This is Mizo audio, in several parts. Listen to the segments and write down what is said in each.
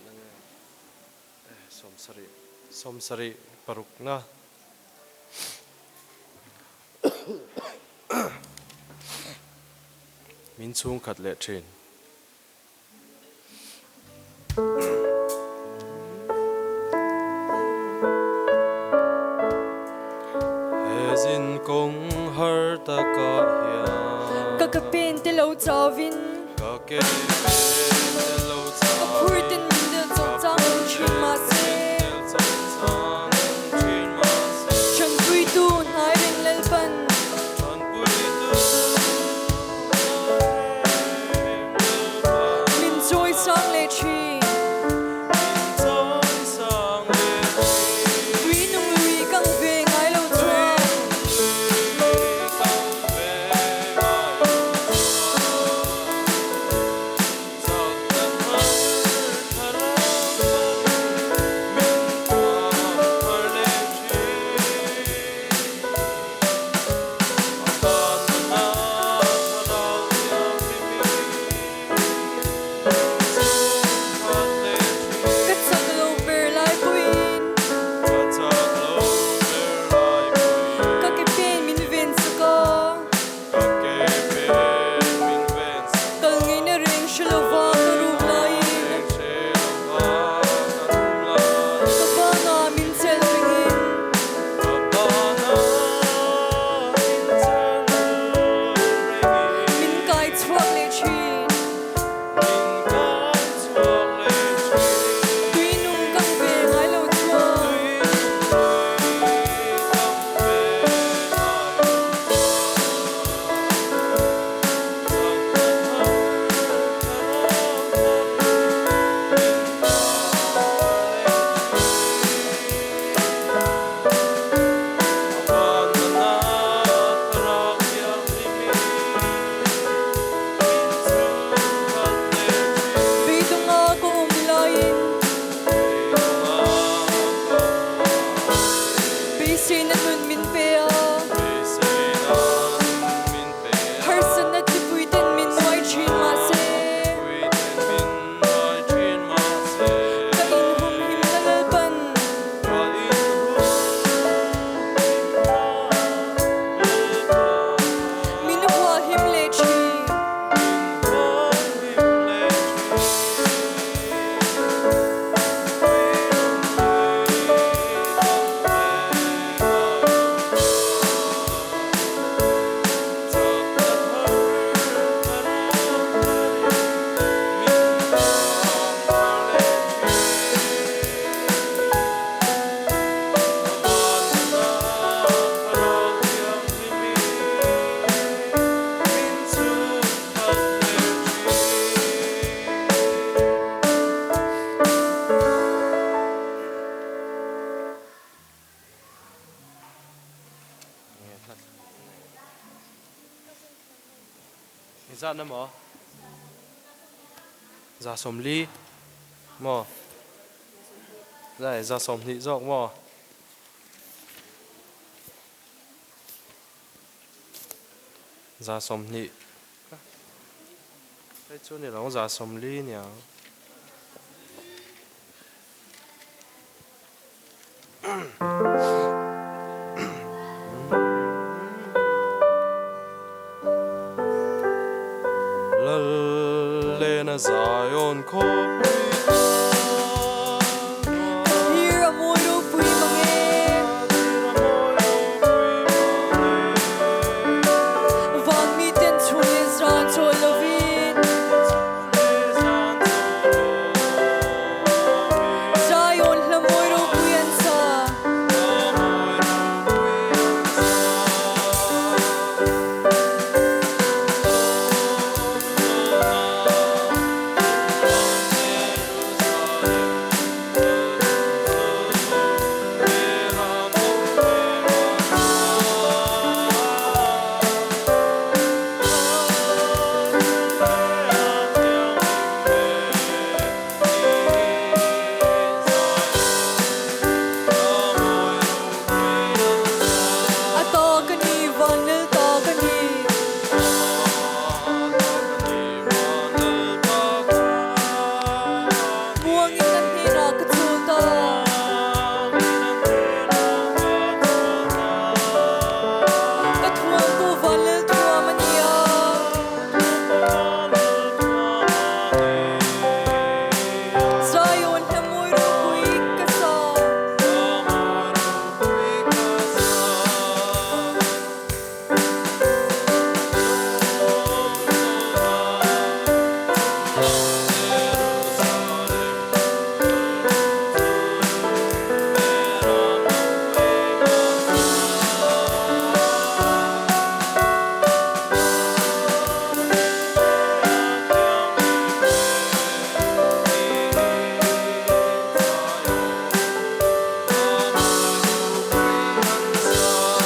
Zatna nge? 70, 76 na. Min chhungkhat leh thin. He zin kawng har takah hian. Ka ke pen te lo chauin. Ka ke pen te lo chauin. Ka phur ten min del chawk chang in thin mahse. Ṭanpuitu hnai reng Lalpan. Min chawi sang leh ṭhin. Tui nung lui kang ve ngai lo chuan. Ka chak lo ber lai pawhin. Ka ke pen min ven sak a. Kal ngeina reng hre lova ka rum laiin. Ka bana min chelh rengin. Min kai chhuak leh thin. Tui nung kang ve ngai lo chuan. Beidawng a ka um laiin beiseina nun min pe a. Harsatna tipui ten min nuai thin mahse ka inhumhim na Lalpan. Min hualhim leh thin. Zatna maw? 40 maw? 20 zawk maw? 20. Hei chu ni lo, 40 niang. Lalena Zion khawpui Ka thlir a mawi ropui mang e. Van miten chhun leh zan chawl lovin. Zion hla mawi ropui an sa. hnenah ka chawl ta. Ka thuam pawh van lal thuam a ni a. Zion hla mawi ropui ka sa.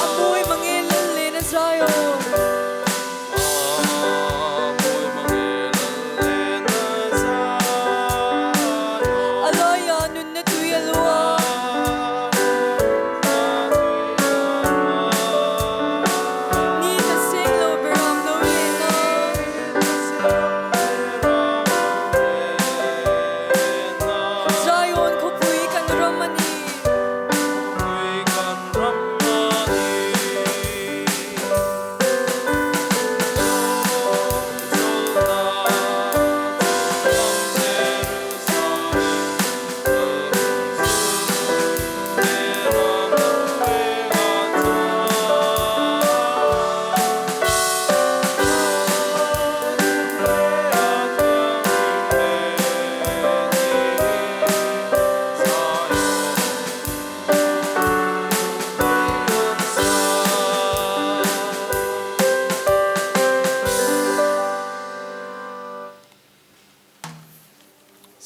A mawi mange lal len a Zion. A laia nunna tui a luang. Ni ta seng lo beram lo len a. Zion khawpui kan ram a ni.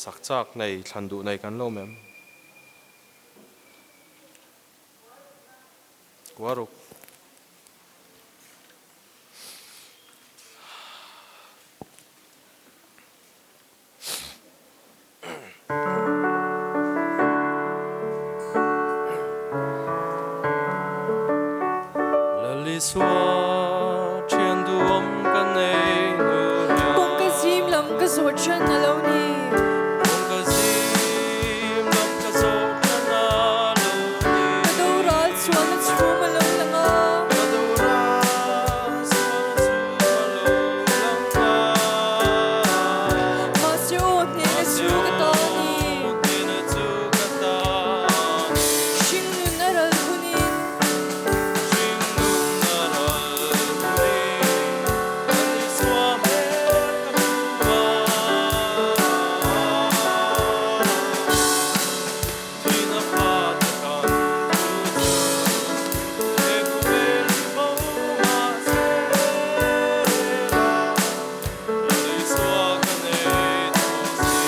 Sak chak nei thlan duh nei kan lo mem. Kuaruk. Lalisua thian duhawm ka nei hnu hian. Kawngka zim lam ka zawh ṭhan a lo ni. Kawngka zim lam ka zawh ṭhan a lo ni. Ka doral chuan a chhum a lo lang a. Ka doral chuan a chhum a lo lang a. Mahse aw hnehna chu ka ta a ni. Hnehna chu ka ta a ni. Hringnun a ral hunin. Hringnun a ral hunin. Kan Isua hmel ka hmu a. Thina fate kan thu chu he khawvel hi bo mahse la Lal Isua ka nei tawh si.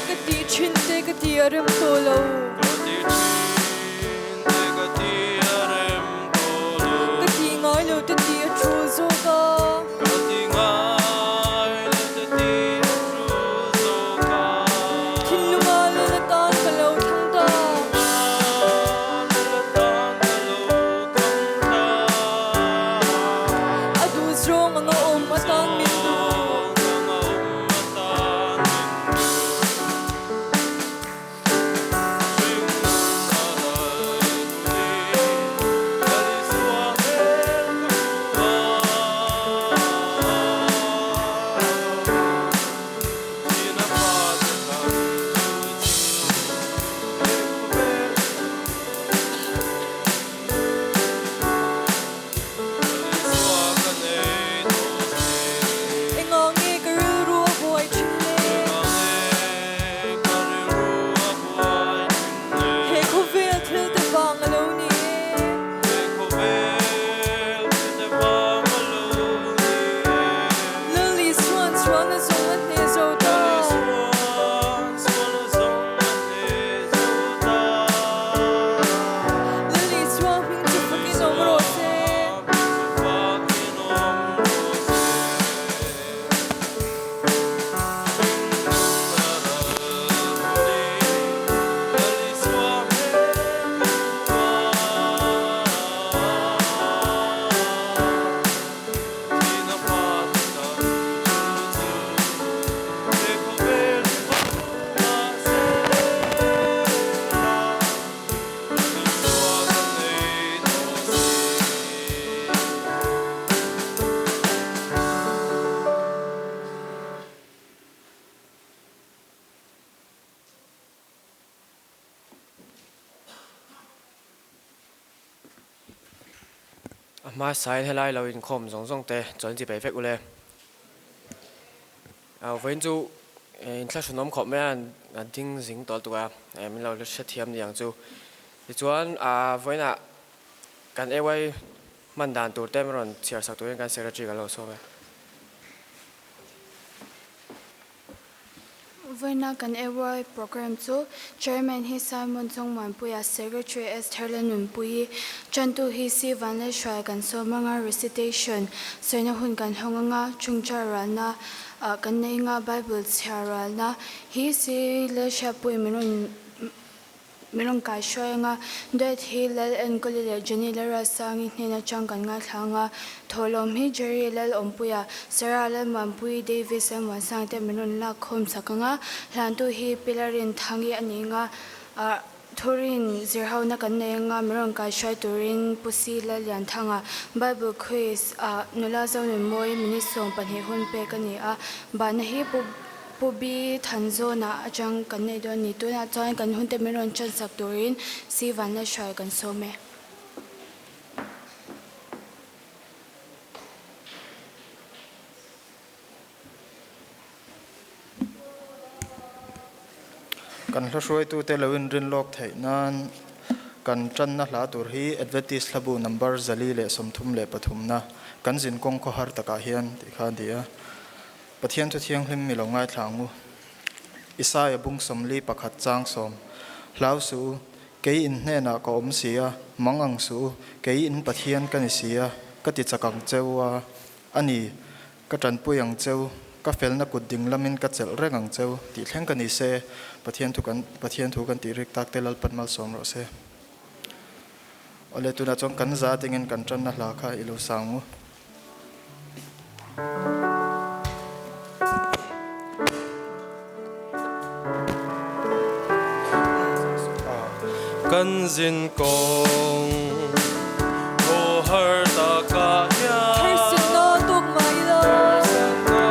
Ka ti thin te ka ti a rem tawh lo. Ka ti thin te ka ti a rem tawh lo. Ka ti ngai lo te ti a thu zawk a. Ka ti ngai lo te ti a thu zawk a. Thinlunga lal atan ka lo thang ta. Thinlunga lal atan ka lo thang ta. A duh zawng anga awm atan min duh. Anga awm atan min duh. hmasain helai lo inkhawm zawng zawng te chuan chi peih vek ule. Vawiin chu inthlahrunawm khawp mai a, a ding zing tawh lutuk a, min lo hrethiam ni ang chu. Tichuan vawiinah kan AY hman dan tur te rawn chhiar sak turin kan Secretary kan lo sawm e. Vawiina kan AY programme chu Chairman hi Simon Chawngmuanpuia, Secretary Esther Lalnunpuii, Chantu hi C Vanlalhruaia kan sawm anga recitation sawina hun kan hawng anga chungchar ralna ah kan nei anga Bible chhiar ralna hi C Lalhriatpuii min rawn Min rawn kai hruai anga Duet hi Lal Enkawli leh Jenny Lalruatsangi hnen atang kan ngaithla anga Thawhlawm hi Jerry Lal Awmpuia, Sarah Lalmuanpui, Davis Lalmuansang te min rawn lak khawm chak anga Hlantu hi Pilarin Thangi a ni anga Thurin zirhona kan nei anga min rawn kai hruai turin Pu Si Lallianthanga Bible Quiz ah nula Zonunmawi minute 12 hun pek a ni a, Bahna hi Pu Pu Bi Thanzawna atang kan nei dawn a ni. Tunah chuan kan hunte min rawn chan sak turin Si Vanlalhruai kan sawm e. Kan hla hruaitute lo inrin lawk theih nan kan tanna hla tur hi Adventist hlabu number 433 na kan zinkawng khawhar takah hian tih kha a ni a. Pathian chu thianghlim mi lo ngaithla ang u. Isaia bung 41 chang 10, Hlau suh u, kei in hnenah ka awm si a, mang ang suh u, kei in Pathian ka ni si a, ka ti chak ang che u a, a ni, ka tanpui ang che u, ka felna kut ding lamin ka chelh reng ang che u, tih thleng ka ni se, Pathian thu kan Pathian thu kan tih rik tak te Lalpan malsawm rawh se. Awle tunah chuan kan za dingin kan tanna hla kha i lo sang u. Kan zin kawng aw har takah hian. Harsatna tawk mah ila. Harsatna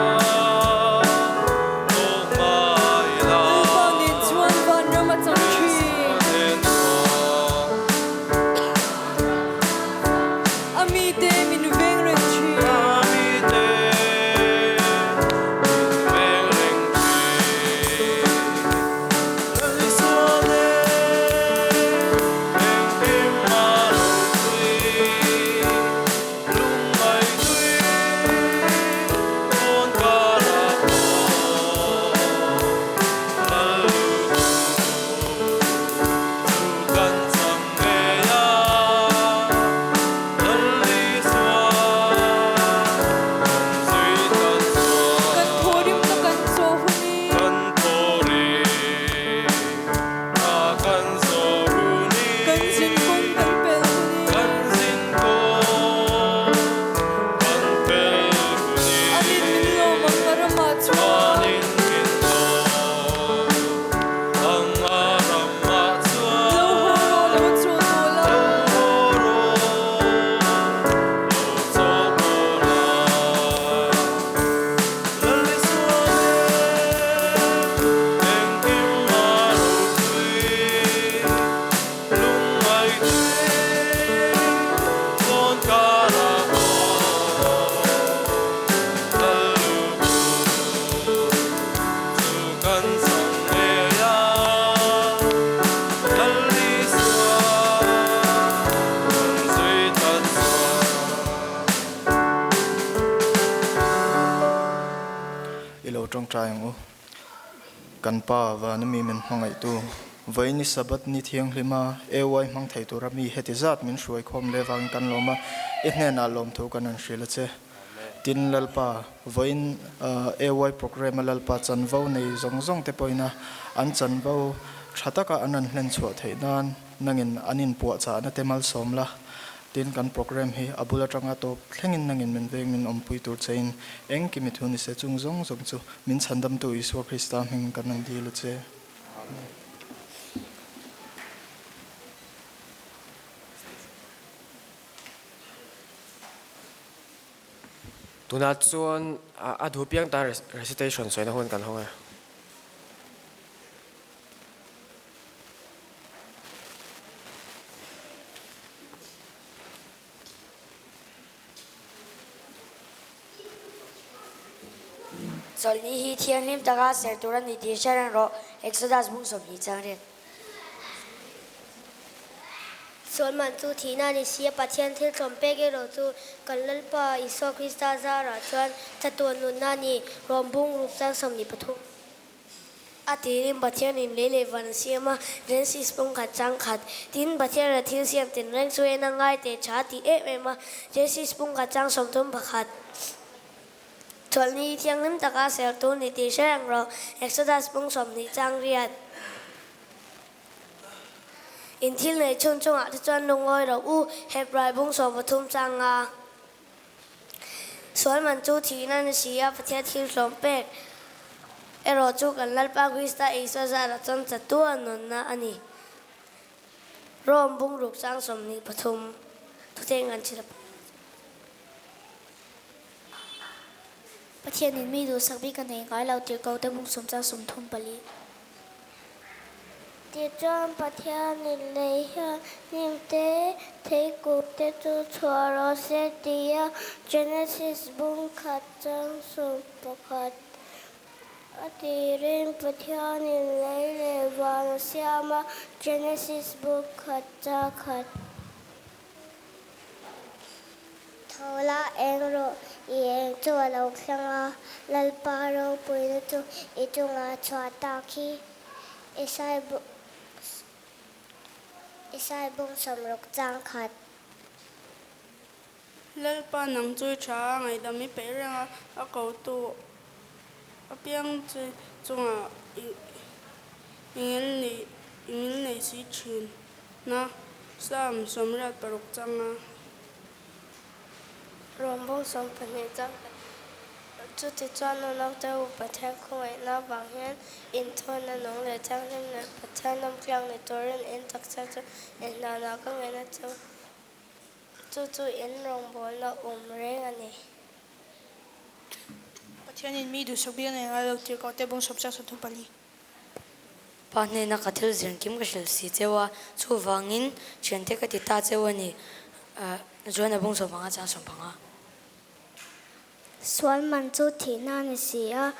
tawk mah ila. Lalpa nen chuan vanram a chang thin. A mite min veng reng thin. A mite min veng reng thin. Lal Isua nen engkim a ropui, lungngai tui tawn kar a pawh. Lal Lutu chu kan chang ngei a, Lal Isua kan zui tan chuan. Kan thawrimna kan chaw hun i. Kan thawrimna kan chaw hun i. Kan zinkawng kan pel hun i. Kan zinkawng kan pel hun i. Anin min lawm ang a ramah chuan. Anin min lawm ang a ramah chuan. Lo haw rawh lo chaw tawh la. Lo haw rawh lo chaw tawh la. Lal Isua nen engkim a ropui, lungngai tui tawn kar a pawh. Lal Lutu chu kan chang ngei a, Lal Isua kan zui tan chuan. I lo tawngtai ang u. Kan Pa vana mi min hmangaihtu, Vawiin i Sabbath ni thianghlima AY hmang thei tura mi heti zat min hruai khawm leh vangin kan lawm a, i hnenah lawmthu kan rawn hrilh a che. Tin, Lalpa, vawiin AY programme-a Lalpa chanvo nei zawng zawng te pawhin a an chanvo tha taka an rawn hlen chhuah theih nan nangin an inpuahchahna te malsawm la. Tin, kan programme hi a bul atanga tawp thlengin nangin min veng min awmpui tur chein engkim i thu ni se chung zawng zawng chu min chhandamtu Isua Krista hming kan rawn dil a che. Amen. Tunah chuan a duh piang tan recitation sawina hun kan hawng e. Chawlhni hi thianghlim taka ser tur a ni tih hre reng rawh, Exodus bung 20 chang riat. Sualman chu thihna a ni si a, Pathian thil tlawm pek erawh chu kan Lalpa Isua Krista zarah chuan chatuan nunna a ni, Rom bung ruk chang 23. A tirin Pathianin lei leh van a siam a, Genesis pawng khat chang khat. Tin, Pathian a thil siam tinreng chu en a ngai teh tha a ti em em a, Genesis pawng khat chang 31. Chawlhni thianghlim taka ser tur ni tih hre reng rawh, Exodus pawng 20 chang riat. In thil neih chhun chungah te chuan lungawi rawh u, Hebrai bung 13 chang nga. Sual man chu thihna ni si a, Pathian thil hlawm pek erawh chu kan Lalpa Krista Isua zarah chuan chatuan nunna a ni. Rome bung ruk chang 23 thuthleng kan chhir a. Pathianin mi duhsak bik a nei ngai lo tirh ko te bung 10 chang 34. Tichuan Pathianin lei hian hnim te, theikuk te chu chhuah rawh se tia Genesis bung khat chang 11 a tirin Pathianin lei leh van a siam a, Genesis bung khat chang khat. Tho la eng rawh, i eng chu a lo thleng a, Lalpa ropuina chu i chungah chhuah tak hi. Isai bung 60 chang khat. Lalpa nang chu i tha a, ngaihdam i peih reng a, a kotu apiang che chungah i ngilneih si thin. Na, Psalm 86 chang a. Rawngbawng 12 chang khat. Chutichuan unaute u Pathian khawngaihna avang hian inthawnna nung leh thianghlim leh Pathian awmtliak ni turin in taksa chu in hnanah ka ngeina che u. Chu chu in rawngbawlna awm reng a ni. Pathianin mi duhsak bik a nei ngai lo tirh koh te bawng 10 chang 34. Pa hnena ka thil zir kim ka hrilh si cheu a, chuvangin thiante ka ti ta cheu a ni, Joana bung 15 chang 15. Sual man chu thihna a ni si a,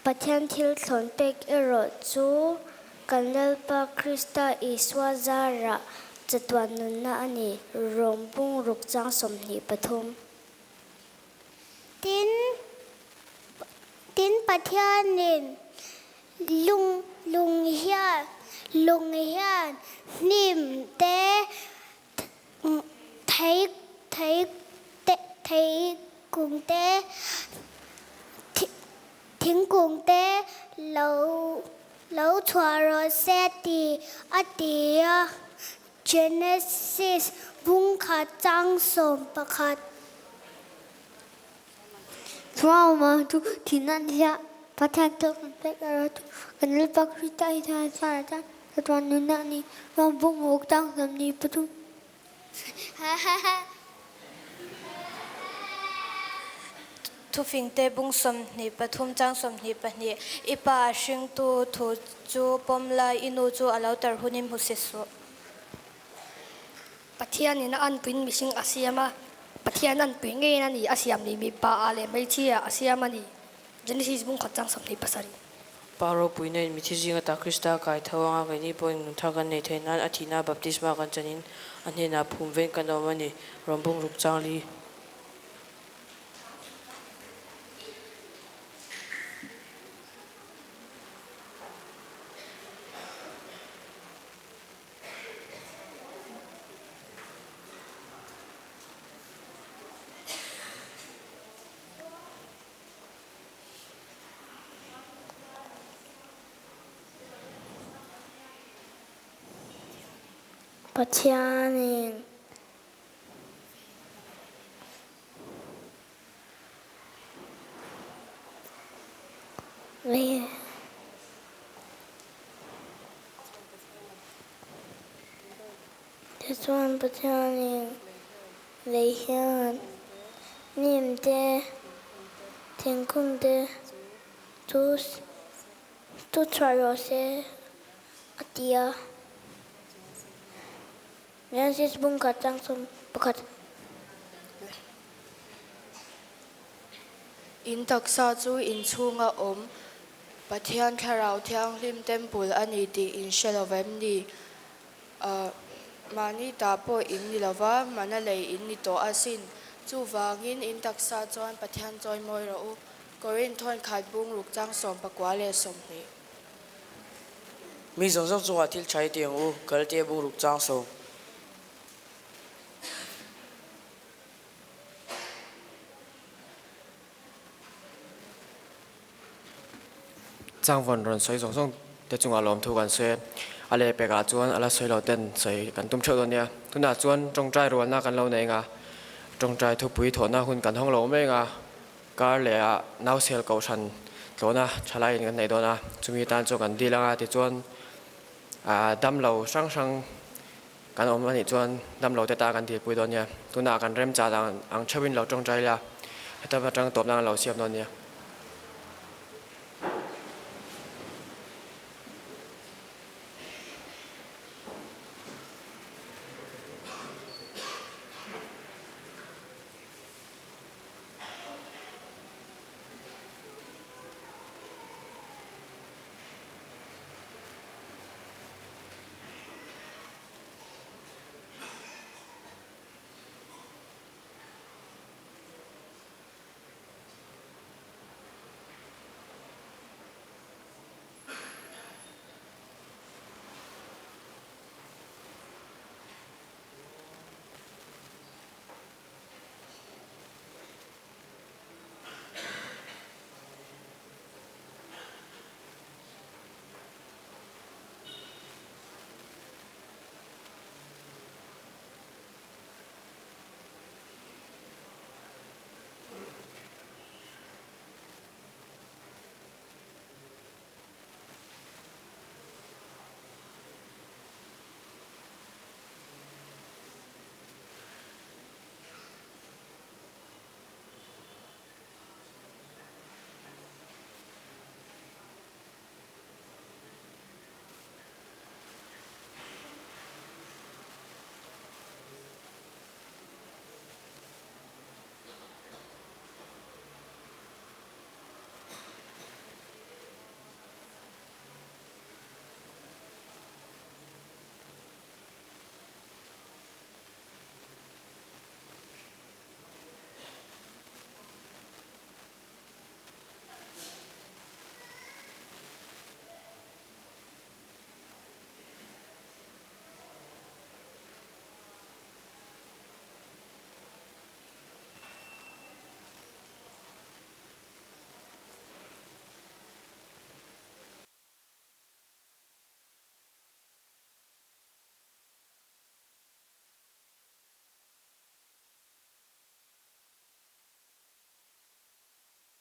Pathian thil thlawn pek erawh chu kan Lalpa Krista Isua zarah chatuan nunna a ni, Rom bung ruk chang 23. Tin, tin Pathianin lung lung hian lung hian hnim te thei thei te thei kung te thingkung te lo lo chhuah rawh se ti a ti a. Genesis bung khat chang 11. Chuan chu thihna a ni a, Pathian chu kan pek erawh chu kan Lalpa Krista Isua zarah chuan chatuan nunna a ni. Ram bung ruk chang 23. Thufingte bung 23 chang 22, I pa a hringtu thu chu pawm la, i nu chu a lo tar hunin hmu si suh. Pathianin a anpuiin mihring a siam a, Pathian anpui ngeiin a ni a siam ni, mipa ah leh hmeichhia ah a siam a ni, Genesis bung khat chang 27. Pa ropuina in mithi zinga ta Krista kai tho anga keini pawhin nun thar kan nei theih nan a thihna baptisma kan chanin a hnenah phum veng kan awm a ni, Rom bung ruk chang li. Pathianin Tichuan Pathianin lei hian hnim te, thingkung te chu chu chhuah rawh se a ti a. Genesis bung khat chang 11. In taksa chu in chhunga awm Pathian Thlarau Thianghlim Temple a ni tih in hre lo vem ni? Mahni ta pawh in ni lova, mana lei in ni tawh asin. Chuvangin in taksa chuan Pathian chawi mawi rawh u. Korinth thawn khat bung ruk chang 21. Mi zawng zawng chungah thil tha i ti ang u, Galatia bung ruk chang sawm. Changvawn rawn sawi zawng zawng te chungah lawmthu kan sawi a, a lehpekah chuan a la sawi lo ten sawi kan tum theuh dawn nia. Tunah chuan tawngtai rualna kan lo nei anga, tawngtai thupui thawhna hun kan hawng lo mek a, kar leh ah nausel kohhran tlawhna thalaiin kan nei dawn a, chumi tan chuan kan dil anga tichuan damlo hrang hrang Kan awm anih chuan damlo te ta kan dilpui dawn nia. Tunah kan remchah dan ang theuhin lo tawngtai ila, heta atang tawpna kan lo siam dawn nia.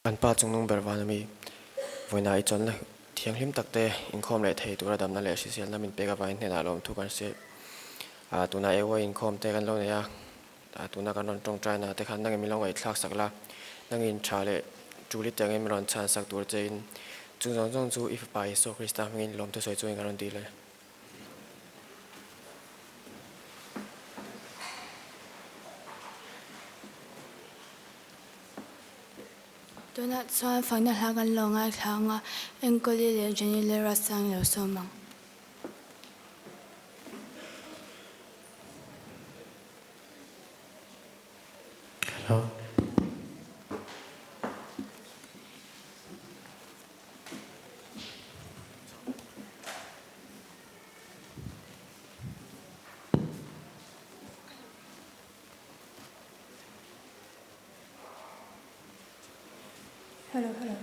Kan pa chungnung ber van ami vawiinah i chuanna thianghlim tak te inkhawm leh thei tura damna leh hriselna min pek avangin hnenah lawmthu kan hriat a, tunah eua inkhawm te kan lo nei a, tuna kan rawn tawngtaina te khan nangin min lo ngaihthlak sak la, nangin tha leh tuli tiangin min rawn chhan sak tur chein chung zawng zawng chu i fapa Isua Krista hmingin lawmthu sawi chungin kan rawn dil e. Tunah chuan fakna hla kan lo ngaithla ang a, Enkawli leh Jenny leh Russell-a lo sawm ang. Hello. Hello hello.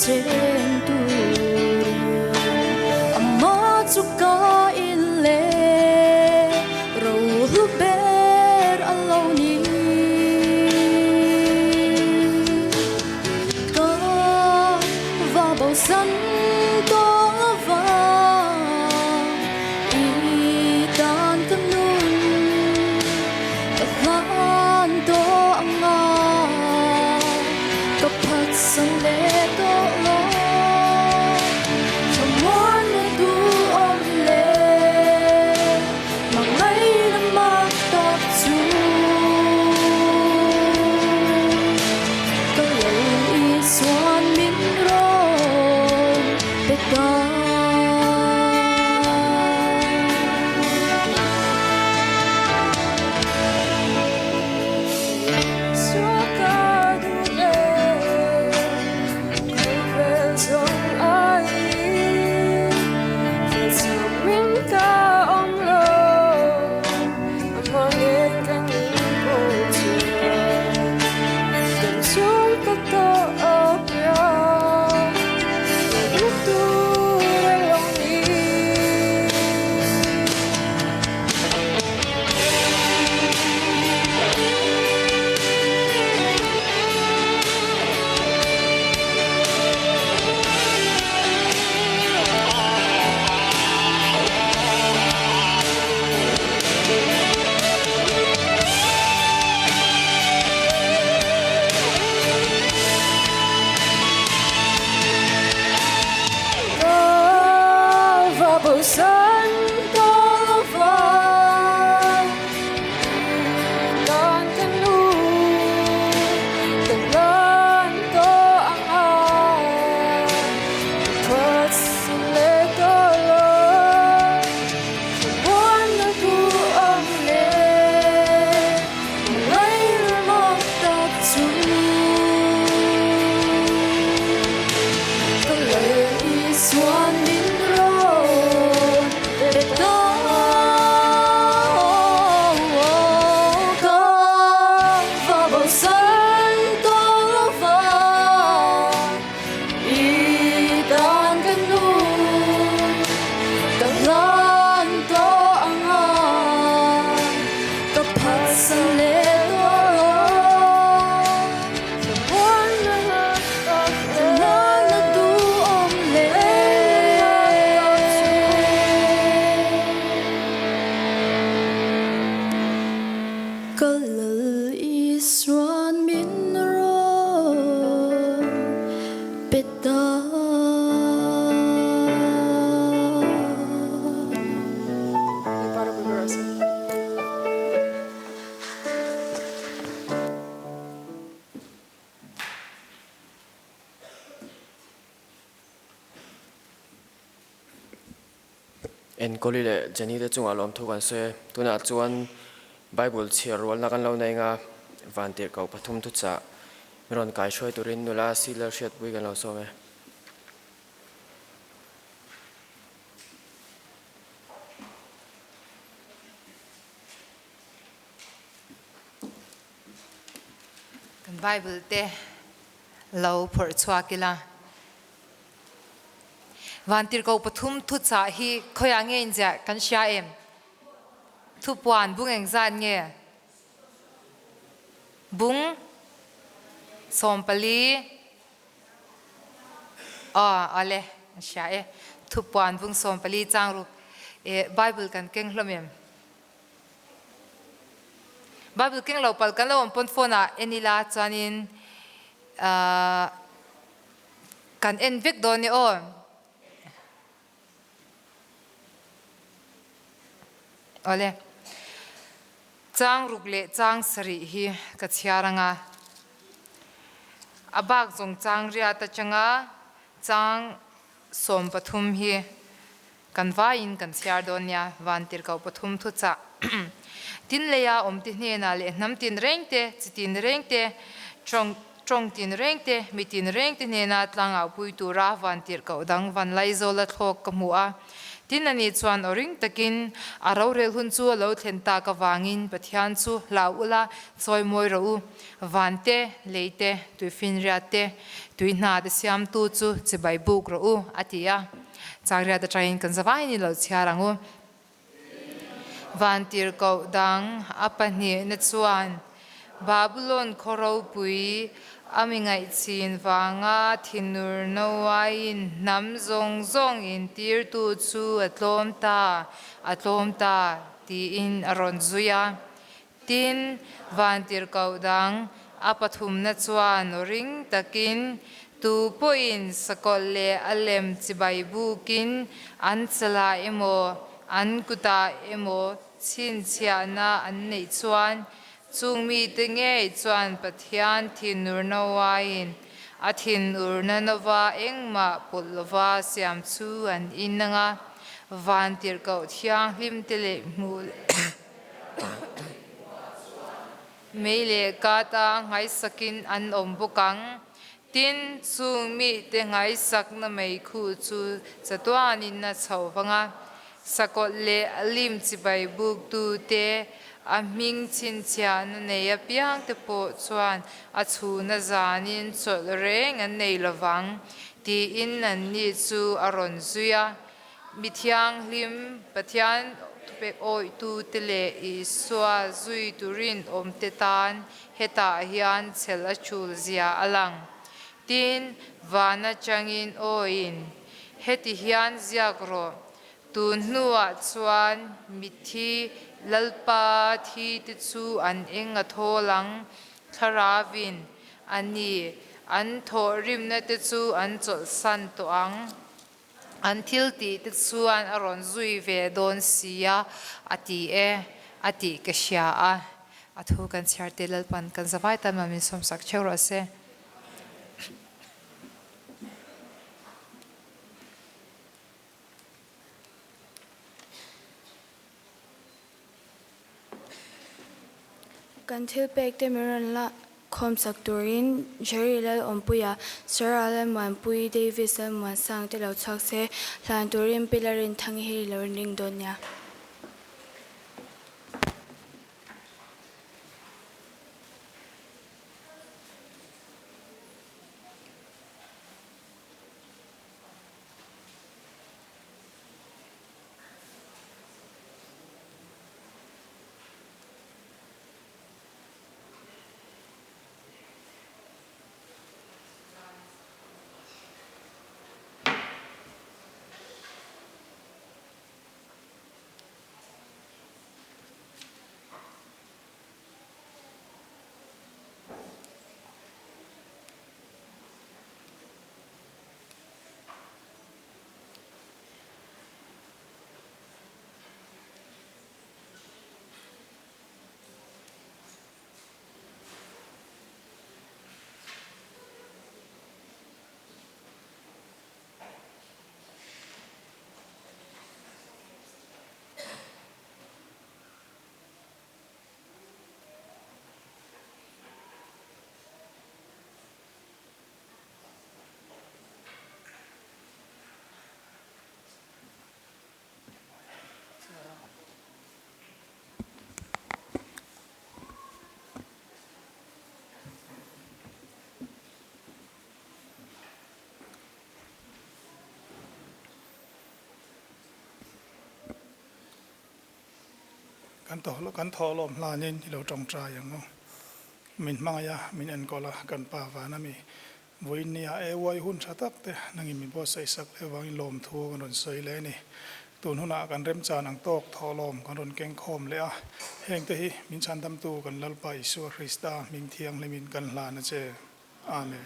chen turin Amah chu ka in leh ro hlu ber a lo ni. Ka va bosan tawh lova i tan ka nun ka hlan tawh ang a, ka phatsan leh tawh lo. Thlamuanna duhawm leh hmangaihna mak tak chu ka lo Isuan min rawn pe ta. Ka Lal Isuan min rawn pe ta. Enkawli leh Jenny te chungah lawmthu kan sawi e. Tunah chuan Bible chhiar rualna kan lo nei anga Vantirhkoh pathum thuchah mi rawn kai hruai turin nula Siler hriatpui kan lo sawm e. Kan Bible te lo phawrh chhuak ila. Vantirhkoh pathum thuchah hi khawiah nge inziah kan hria em? Thupuan bung engzat nge? Bung 14 Aw awle an hria e. Thupuan bung 14 chang ruk e Bible kan keng hlawm em? Bible keng lo pal kan lo awm pawn phone ah en ila chuanin ahh Kan en vek dawn e aw. Awle. Chang ruk leh chang sarih hi ka chhiar anga. A bak zawng chang riat atanga chang 13 hi kan vaiin kan chhiar dawn nia. Vantirhkoh pathum thuchah tin leia awm ti hnenah leh hnam tin reng te, chi tin reng te, tawng tawng tin reng te, mi tin reng te hnena tlangau pui tura vantirhkoh dang van Laizawla thlawk ka hmu a. Tin, ani chuan aw ring takin, A rorel hun chu a lo thlen tak avangin Pathian chu hlau ula, chawi mawi rawh u. Van te, lei te, tuifinriat te, tui hna te siamtu chu chibai buk rawh u, a ti a. Chakriat atangin kan zavaiin i lo chhiar ang u. Vantirhkoh dang a pahnihna chuan Babulon khaw ropui a mi ngaihchin vanga thinur nauaiin hnam zawng zawng intirtu chu a tlawm ta, a tlawm ta tiin a rawn zui a. Tin, vantirhkoh dang a pathumna chuan aw ring takin, Tu pawhin sakawlh leh a lem chibai bukin an chalah emaw, an kutah emaw chhinchhiahna an neih chuan, chung mite ngei chuan Pathian thinurna uaiin a thinurna nova engmah pawlh lova siam chu an in ang a, vantirhkoh thianghlimte leh hmuh leh. Mei leh Kata nghaisakin an awm bawk ang. Tin, chung mite nghaisakna meikhu chu chatuanin a chho vang a. Sakawlh leh a lim chibai buktute, a hming chhinchhiahna nei apiangte pawh chuan a chhuna zanin chawlh reng an nei lovang, tiin anni chu a rawn zui a. Mi thianghlim Pathian thupek awihtute leh Isua zui turin awmte tan hetah hian chhel a chul zia a lang. Tin, van atangin awiin, Heti hian ziak rawh, tun hnuah chuan mitthi Lalpa thi te chu an eng a thawl ang, Thlaravin a ni, an thawhrimna te chu an chawlhsan tawh ang. An thil tih te chuan a rawn zui ve dawn si a, a ti e, a tih ka hria a. A thu kan chhiar te Lalpan kan zavai tan mah min sawmsak theuh rawh se. Kan thil pek te min rawn la khawmsak turin Jerry Lalawmpuia, Sarah Lalmuanpui, Davis Lalmuansang te lo chhuak se, hlan turin Pi Lalrinthangi hi lo ring dawn nia. Kan kan thawhlawm hlanin i lo tawngtai ang u. Min hmangaih a, min enkawl a, kan pa van a mi. Vawiin nia AY hun tha tak te nangin min buatsaih sak leh avangin lawmthu kan rawn sawi leh a ni. Tun hunah kan remchan ang tawk thawhlawm kan rawn keng khawm leh a, heng te hi min chhandamtu kan Lalpa Isua Krista hming thianghlimin kan hlan a che. Amen.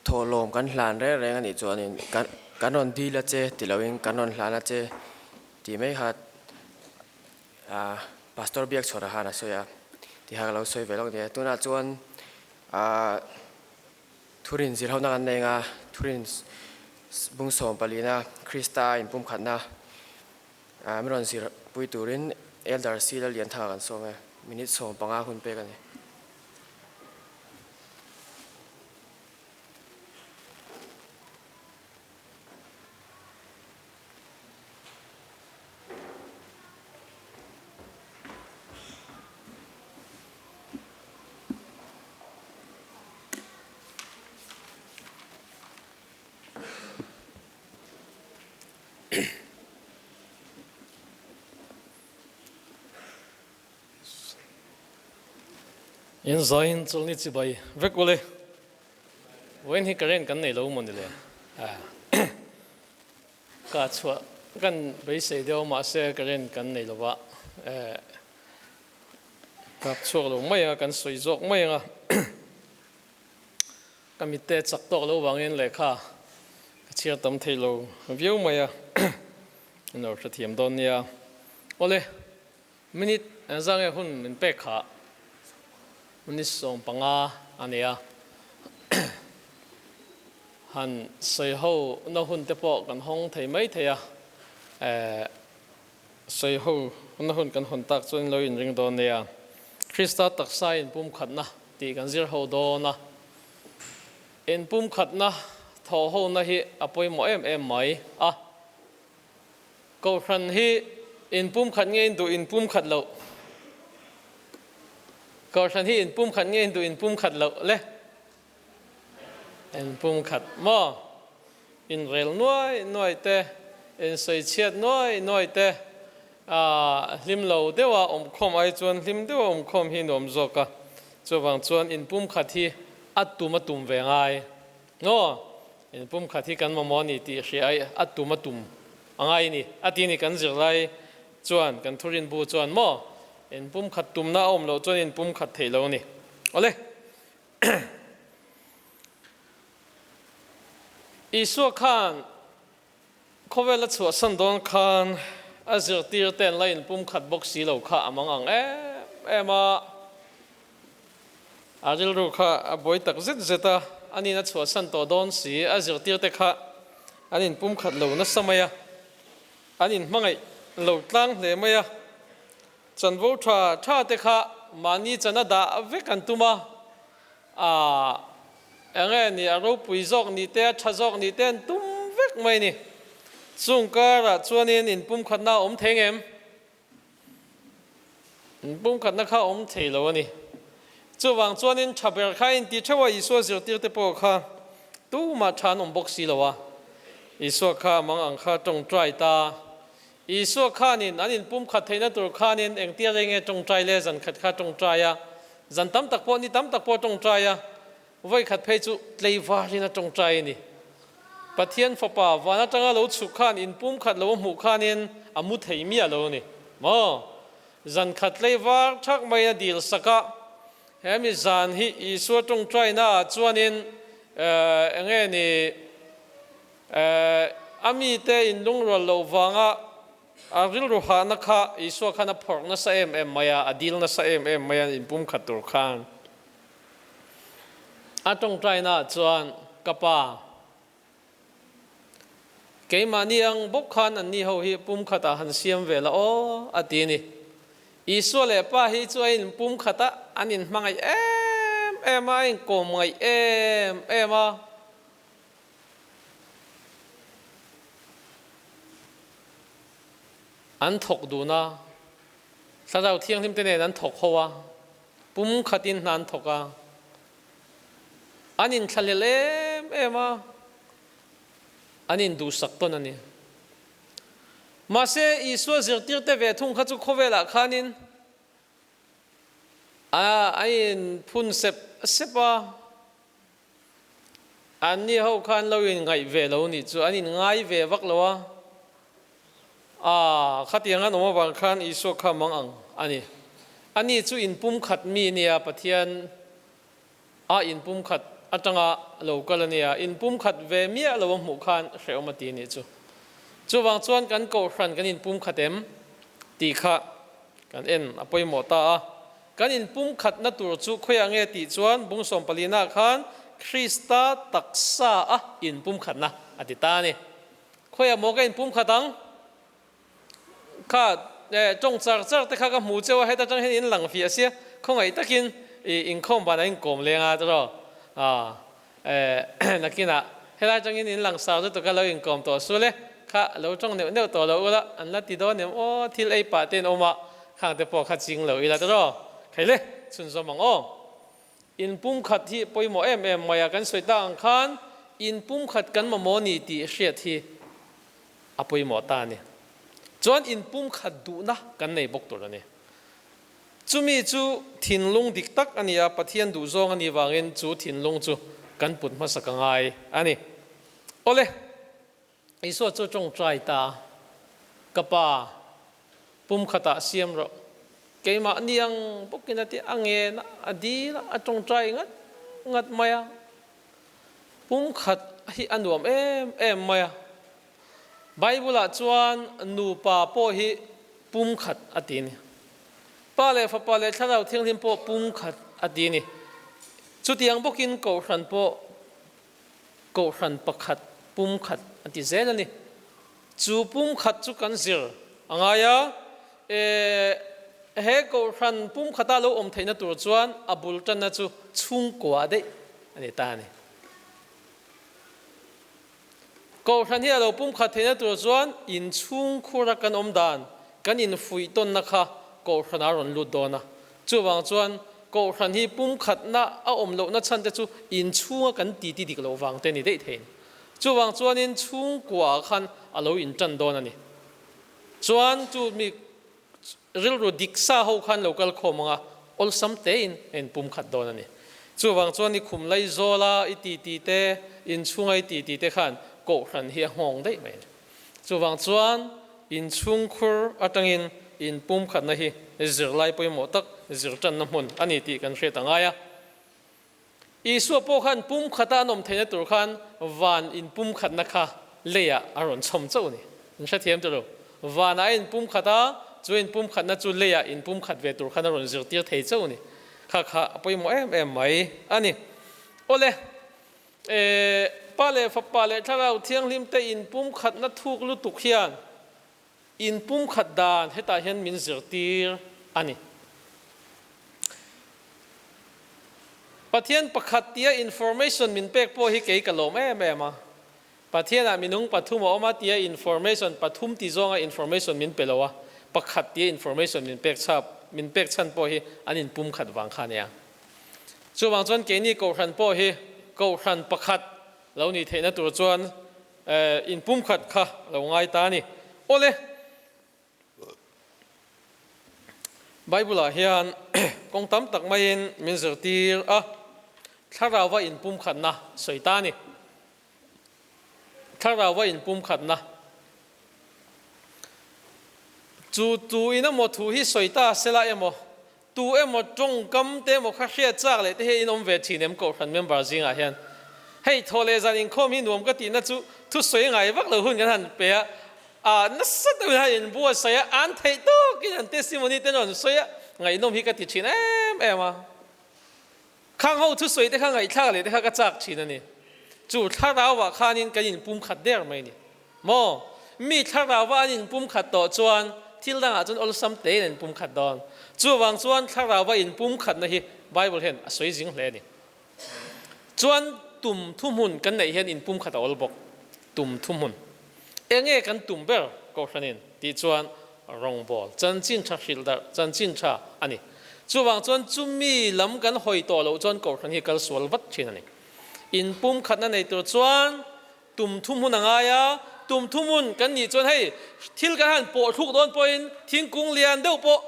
Thawhlawm kan hlan reng reng a nih chuanin kan kan rawn dil a che ti loin kan rawn hlan a che tih mai kha ah Pastor Biakchhawra khan a sawi a tih kha ka lo sawi ve lawk nia. Tunah chuan ah thurin zir hona kan nei anga thurin bung sawm palina Krista inpumkhatna ah min rawn zir pui turin Elder Sila Lianthanga kan sawm e. Minute 15 hun pek a ni. In zain chawlhni chibai vek ule. Vawiin hi current kan nei lo maw ni le? Ka chhuah kan beisei deuh mahse current kan nei lo va, kap chhuak lo mai a, kan sawi zawk mai ang a. Ka mitte chak tawk lo vangin lehkha ka chhiar tam thei lo viau mai a, an lo hrethiam dawn nia. Awle, minute engzah nge hun min pek kha? Minute 15 a ni a, han sawi ho na hun te pawh kan hawng thei mai thei a, sawi ho na hun kan hawn tak chuan lo inring dawn nia. Krista taksa inpumkhatna tih kan zir ho dawn a, inpumkhatna thawh hona hi a pawimawh em em mai a. Kohhran hi inpumkhat nge in duh inpumkhat loh? Kohhran hi inpumkhat nge in duh inpumkhat loh le? Inpumkhat maw? Inrel nuai nuai te, insawichhiat nuai nuai te, hlim lo deuha awmkhawm ai chuan hlim deuha awmkhawm hi nuam zawk a. Chuvang chuan inpumkhat hi a tum a tum ve ngai. Maw? Inpumkhat hi kan mamawh a ni tih hria ai a tum a tum a ngai a ni. A ti ni kan zirlai chuan kan thurinbu chuan maw? Inpumkhat tumna a awm loh chuan inpumkhat theih lo a ni. Awle. Isua khan khawvel a chhuahsan dawn khan a zirtir te an la inpumkhat bawk si lo kha a mang ang em em a, a rilru kha a buai tak zet zet a, anin a chhuahsan tawh dawn si, a zirtir te kha an inpumkhat lo nasa mai a, an inhmangaih lo tlang hle mai a. Chanvo tha tha te kha mahni chan a dah vek an tum a, aah enge ni a ropui zawk ni te a tha zawk ni te an tum vek mai ni. Chung karah chuanin inpumkhatna a awm thei ngem? Inpumkhatna kha a awm thei lo a ni. Chuvang chuanin tha ber kha a inti theuh a, Isua zirtir te pawh kha tumah tha an awm bawk si lo a, Isua kha mang ang kha tawngtai ta. Isua khanin an inpumkhat theihna tur khanin engtia rei nge tawngtai le zan khat kha tawngtai a, zan tam tak pawh ni tam tak pawh tawngtai a, vawi khat phei chu tleivarin a tawngtai a ni. Pathian Fapa van atanga lo chhuk khan inpumkhat lo a hmuh khanin a mu thei miah lo a ni maw? Zan khat tleivar thak maiin a dil sak a, hemi zan hi Isua tawngtaina ah chuanin enge ni, A mite inlungrual loh vanga a rilru hahna kha Isua khan a phawrh nasa em em mai a, a dil nasa em em mai a inpumkhat tur khan. A tawngtainaah chuan, Ka Pa, keimahni ang bawk khan anni ho hi pumkhatah han siam ve la aw, a ti a ni. Isua leh Pa hi chu a inpumkhat a, an inhmangaih em em a, a inkawmngaih em em a. An thawk dun a, Thlarau Thianghlim te nen an thawk ho a, pum khatin hna an thawk a, an inthlahlel em em a, an induhsak tawn a ni. Mahse, Isua zirtirte ve thung kha chu khawvelah khanin a inphun sep sep a. Anni ho khan lo inngaih ve lo nih chu an inngai ve vak lo a, aa khatiang an awm avang khan Isua kha mang ang a ni. Ani chu inpumkhat mi nia, Pathian a inpumkhat atanga lo kal a nia, inpumkhat ve miah lo a hmuh khan hrehawm a ti nih chu. Chuvang chuan kan kohhran kan inpumkhat em tih kha kan en a pawimawh ta a. Kan inpumkhatna tur chu khawiah nge tih chuan bung sawmpalina khan Krista taksa a inpumkhatna a ti ta a ni. Khawiah maw ka inpumkhat ang? Kha Tawng char char te kha ka hmu cheu a, heta tang hian in lang fiah sia, khawngaih takin i inkhawm vanah in kawm leng a tiraw? Nakinah helai tangin in lang sar lutuk a lo inkawm tawh sul e, kha lo tawng neuh neuh tawh lo ula, an la ti dawn em aw, thil ei pah te in awm a, khang te pawh kha ching lo ila tiraw? Khaile, chhunzawm ang aw. In pumkhat hi pawimawh em em mai a, kan sawi tak ang khan in pumkhat kan mamawh ni tih hriat hi a pawimawh ta a ni. Chuan in pumkhat duhna kan nei bawk tur a ni. Chumi chu thinlung dik tak a ni a, Pathian duhzawng a nih vangin chu thinlung chu kan put hmasa ka ngai a ni. Awle, Isua chu tawngtai ta, Ka Pa, pumkhatah siam rawh. Keimah niang bawkin a ti a ngen a, a dil a, a tawngtai ngat ngat mai a. Pumkhat hi a nuam em em mai a. Bible-ah chuan nupa pawh hi pumkhat a ti a ni. Pa leh Fapa leh Thlarau Thianghlim pawh pumkhat a ti a ni. Chutiang bawkin Kohhran pawh Kohhran pakhat pumkhat a ti zel a ni. Chu pumkhat chu kan zir a ngai a, e, he Kohhran pumkhata lo awm theihna tur chuan a bul tanna chu chhungkua daih a ni ta a ni. Kohhran hi a lo pumkhat theihna tur chuan inchhungkhura kan awm dan, kan infuih tawnna kha Kohhran a rawn lut dawn a. Chuvang chuan Kohhran hi pumkhatna a awm lohna chhan te chu inchhunga kan titi dik loh vang te ni daih thei. Chuvang chuanin chhungkua khan a lo intan dawn a ni. Chuan chu mi Rilru dik sa ho khan lo kal khawm anga awlsam tein a inpumkhat dawn a ni. Chuvang chuan i khum lai zawla i titi te, inchhunga i titi te khan kohhran hi a nghawng daih mai a ni. Chuvang chuan inchhungkhur atangin inpumkhatna hi zirlai pawimawh tak zirtanna hmun a ni tih kan hriat a ngai a. Isua pawh khan pumkhata an awm theihna tur khan van inpumkhatna kha leiah a rawn chhawm chauh a ni. In hrethiam tawh lo. Vanah a inpumkhat a, chu inpumkhatna chu leiah inpumkhat ve tur khan a rawn zirtir thei chauh a ni. Kha kha a pawimawh em em mai a ni. Awle, e, Pa leh Fapa leh Thlarau Thianghlim te inpumkhatna thuk lutuk hian Inpumkhat dan hetah hian min zirtir a ni. Pathian pakhat tia information min pek pawh hi kei ka lawm em em a. Pathianah minung pathum a awm a tia information pathum ti zawnga information min pe lo a, pakhat tia information min pek chhap min pek chhan pawh hi an inpumkhat vang kha a nia. Chuvang chuan keini Kohhran pawh hi Kohhran pakhat lo nih theihna tur chuan Inpumkhat kha lo ngai ta a ni. Awle, Bible-ah hian kawng tam tak maiin min zirtir a, thlarauva inpumkhatna sawi ta a ni. Thlarauva inpumkhatna. Chu tu in emaw thu hi sawi ta sela emaw, Tu emaw tawngkam te emaw kha hriat chak leh te hi in awm ve thin em Kohhran member zingah hian. Hei thaw leh zan inkhawm hi nuam ka tihna chu thusawi ngai vak lo hun kan han pe a, ah nasa deuhin han inbuatsaih a, an theih tawkin an testimony te rawn sawi a, ngaihnawm hi ka ti thin em em a. Khang ho thusawi te kha ngaihthlak leh te kha ka chak thin a ni. Chu thlarauah khanin kan inpumkhat der mai a ni. Maw? Mi thlarauva an inpumkhat tawh chuan thil dangah chuan awlsam tein an inpumkhat dawn. Chuvang chuan thlarauva inpumkhatna hi Bible hian a sawi zing hle a ni. Chuan tum thuhmun kan neih hian inpumkhat a awl bawk. Tum thuhmun. Enge kan tum ber Kohhranin tih chuan rawngbawl, chanchin tha hrilh darh, chanchin tha a ni. Chuvang chuan chumi lam kan hawi tawh loh chuan Kohhran hi kal sual vat thin a ni. Inpumkhatna nei tur chuan Tum thuhmun a ngai a, tum thuhmun kan nih chuan hei thil kan han pawh thluk dawn pawhin thingkung lian deuh pawh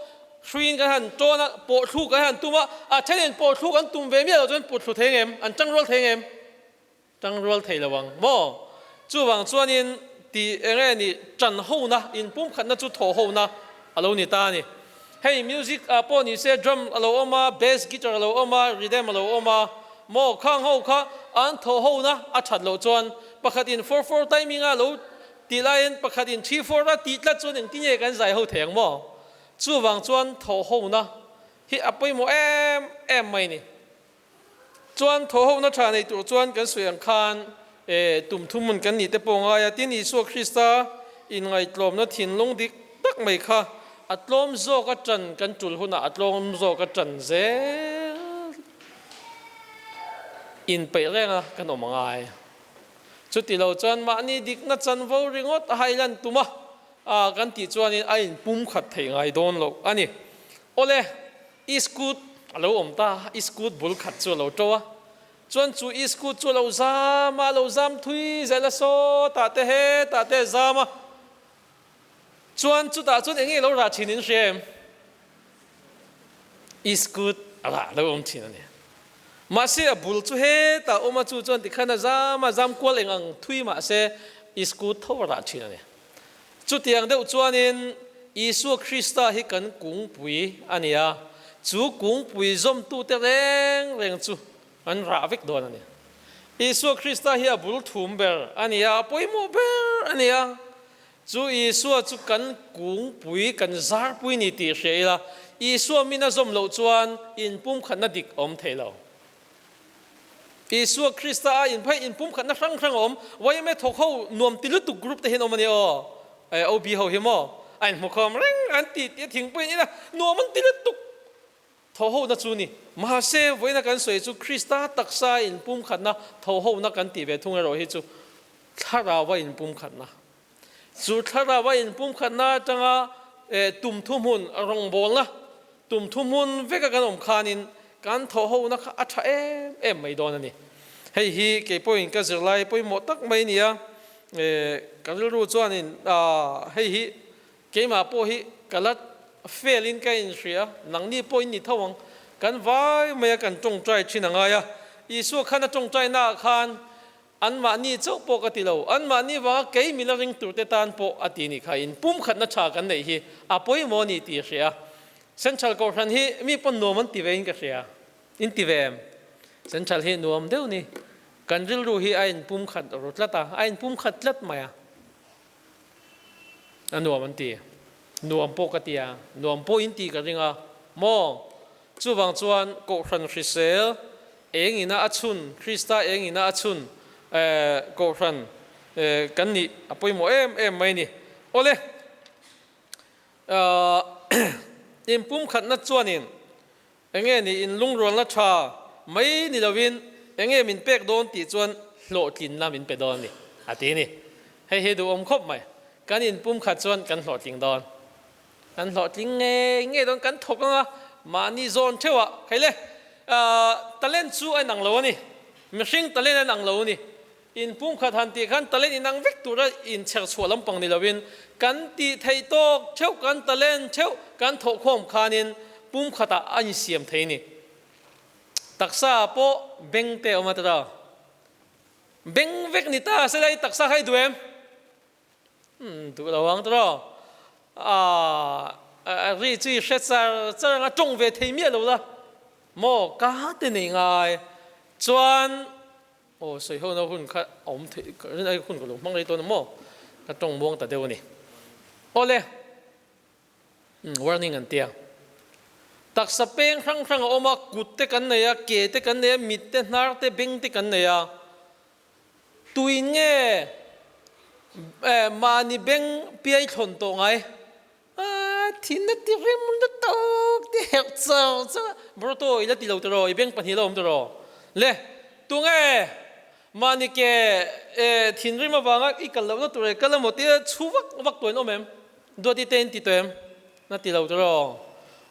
hruiin kan han tawn a, pawh thluk kan han tum a, a thenin pawh thluk an tum ve miah loh chuan put thlu thei ngem, an tangrual thei ngem? Tangrual thei lo ang maw? Chuvang chuanin tih eng nge ni tan hona, inpumkhatna chu thawh hona a lo ni ta a ni. Hei music ah pawh ni se drum a lo awm a, bass guitar a lo awm a, rhythm a lo awm a, maw khang ho kha an thaw ho na a that loh chuan pakhat in 4-4 timing a lo tih laiin pakhat in 3-4 a tih tlat chuan engtin nge kan zai ho thei ang maw? Chuvang chuan thaw ho na hi a pawimawh em em mai ni. Chuan thaw ho na tha nei tur chuan kan sawi ang khan e tum thum kan nih te pawh ngai a, tin Isua Krista inngaihtlawmna thinlung dik tak mai kha. a tlawm zawk a ṭan kan ṭul hunah a tlawm zawk a ṭan zel inpeih reng a kan awm a ngai. Chuti lo chuan mahni dikna chanvo ringawt a hailan tum a, a kan tih chuanin a inpumkhat theih ngai dawn lo a ni. Awle, iskut a lo awm ta, iskut bul khat chu a lo ṭo a, chuan chu iskut chu a lo zam a, a lo zam thui zel a, sawtah te hetah te a zam a, chuan chutah chuan eng nge lo rah thin in hria em? Iskut a rah lo awm thin a ni. Mahse a bul chu hetah awm a, chu chuan tikhan a zam a, zam kual eng ang thui mahse iskut tho a rah thin a ni. Chutiang deuh chuanin Isua Krista hi kan kungpui a ni a, chu kungpui zawmtute reng reng chu an rah vek dawn a ni. Isua Krista hi a bul thum ber a ni a, a pawimawh ber a ni a. Chu Isua chu kan kungpui, kan zarpui ni tih hria ila, Isua min a zawm loh chuan inpumkhatna dik a awm thei lo. Isua Krista a inphei inpumkhatna hrang hrang a awm. YMA thawk ho nuam ti lutuk group te hian awm a ni aw. OB ho hi maw a inhmukhawm reng an ti tih a thingpui an in a, nuam an ti lutuk. Thaw hona chu ni. Mahse, vawiina kan sawi chu Krista taksa inpumkhatna thaw hona kan tih ve thung erawh hi chu Thlarau-a inpumkhatna. Chu Thlarau-a inpumkhatna atanga tum thuhmun rawngbawlna tum thuhmun veka kan awm khanin kan thaw hona kha a tha em em mai dawn a ni. Hei hi kei pawhin ka zirlai pawimawh tak mai a ni a, ka rilru chuanin hei hi Keimah pawh hi ka la fail in ka inhria, nangni pawh in ni tho ang. Kan vai mai a kan tawngtai thin a ngai a, Isua khan a tawngtai naah khan anmahni chauh pawh ka ti lo, anmahni vanga kei mila ring tur te tan pawh a ti ni kha in pumkhatna tha kan neih hi a pawimawh a ni tih a hria. Central Kohhran hi mi pawn nuam an ti ve in ka hria, in ti ve em? Central hi nuam deuh ni, kan rilru hi a inpumkhat ru tlat a, a inpumkhat tlat mai a. A nuam an ti. Nuam pawh ka ti a, nuam pawh in ti ka ring a maw? Chuvang chuan Kohhran hrisel eng ina a chhun, Krista eng ina a chhun Kohhran kan nih a pawimawh em em mai a ni. Awle, inpumkhatna chuanin Enge ni in lungrualna tha mai ni lovin enge min pek dawn tih chuan hlawhtlinna min pe dawn a ni, a ti a ni. Hei hi duhawm khawp mai. Kan inpum khat chuan kan hlawhtling dawn. Kan hlawhtling ngei ngei dawn, kan thawk anga mahni zawn theuh ah hei le, talent chu a inang lo a ni. Mihring talent a inang lo a ni. Inpumkhat han tih khan talent inang vek tura inchher chhuah lampang ni loin kan tih theih tawk theuh, kan talent theuh kan thawhkhawm khanin pumkhatah a insiam thei a ni. Taksa pawh beng te a awm a tira. Beng vek ni ta se lai taksa kha i duh em? Umm duh lo ang tiraw. Aaa ri chu i hre char char ang a tawng ve thei miah lo la maw ka te nei ngai chuan Aw sawi ho na hun kha a awm theih ka rin ai hun ka lo hmang rei tawn a maw? Ka tawng muang ta deuh a ni. Awle, warning an tia. Taksa peng hrang hrang a awm a, kut te kan nei a, ke te kan nei a, mit te, hnar te, beng te kan nei a. Tuin nge mahni beng piai thlawn tawh ngai? A thin a ti rem lutuk ti herh char char a, Broto i la ti lo tiraw, i beng pahnih la awm tiraw? Le, tunge mahni ke e thinrim avanga i kal lohna tur e kal emaw tia chhu vak vak tuah in awm em? Duati te in ti tawh em? Na ti lo tiraw?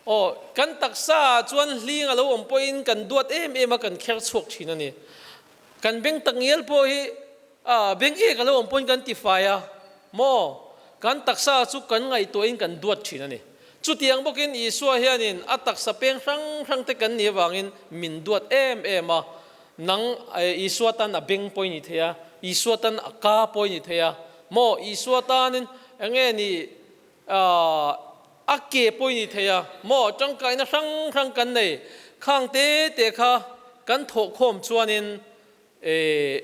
Aw, kan taksa ah chuan hling a lo awm pawhin kan duat em em a kan kher chhuak thin a ni. Kan beng takngial pawh hi A, beng ek a lo awm pawhin kan ti fai a, maw? Kan taksa chu kan ngaihtuahin kan duat thin a ni. Chutiang bawkin Isua hianin a taksa peng hrang hrang te kan nih avangin min duat em em a. Nang Isua tan a beng pawhin i thei a, Isua tan a ka pawhin i thei a, maw? Isua tanin enge ni a ke pawhin i thei a, maw? Tangkaina hrang hrang kan nei. Khang te te kha kan thawhkhawm chuanin E,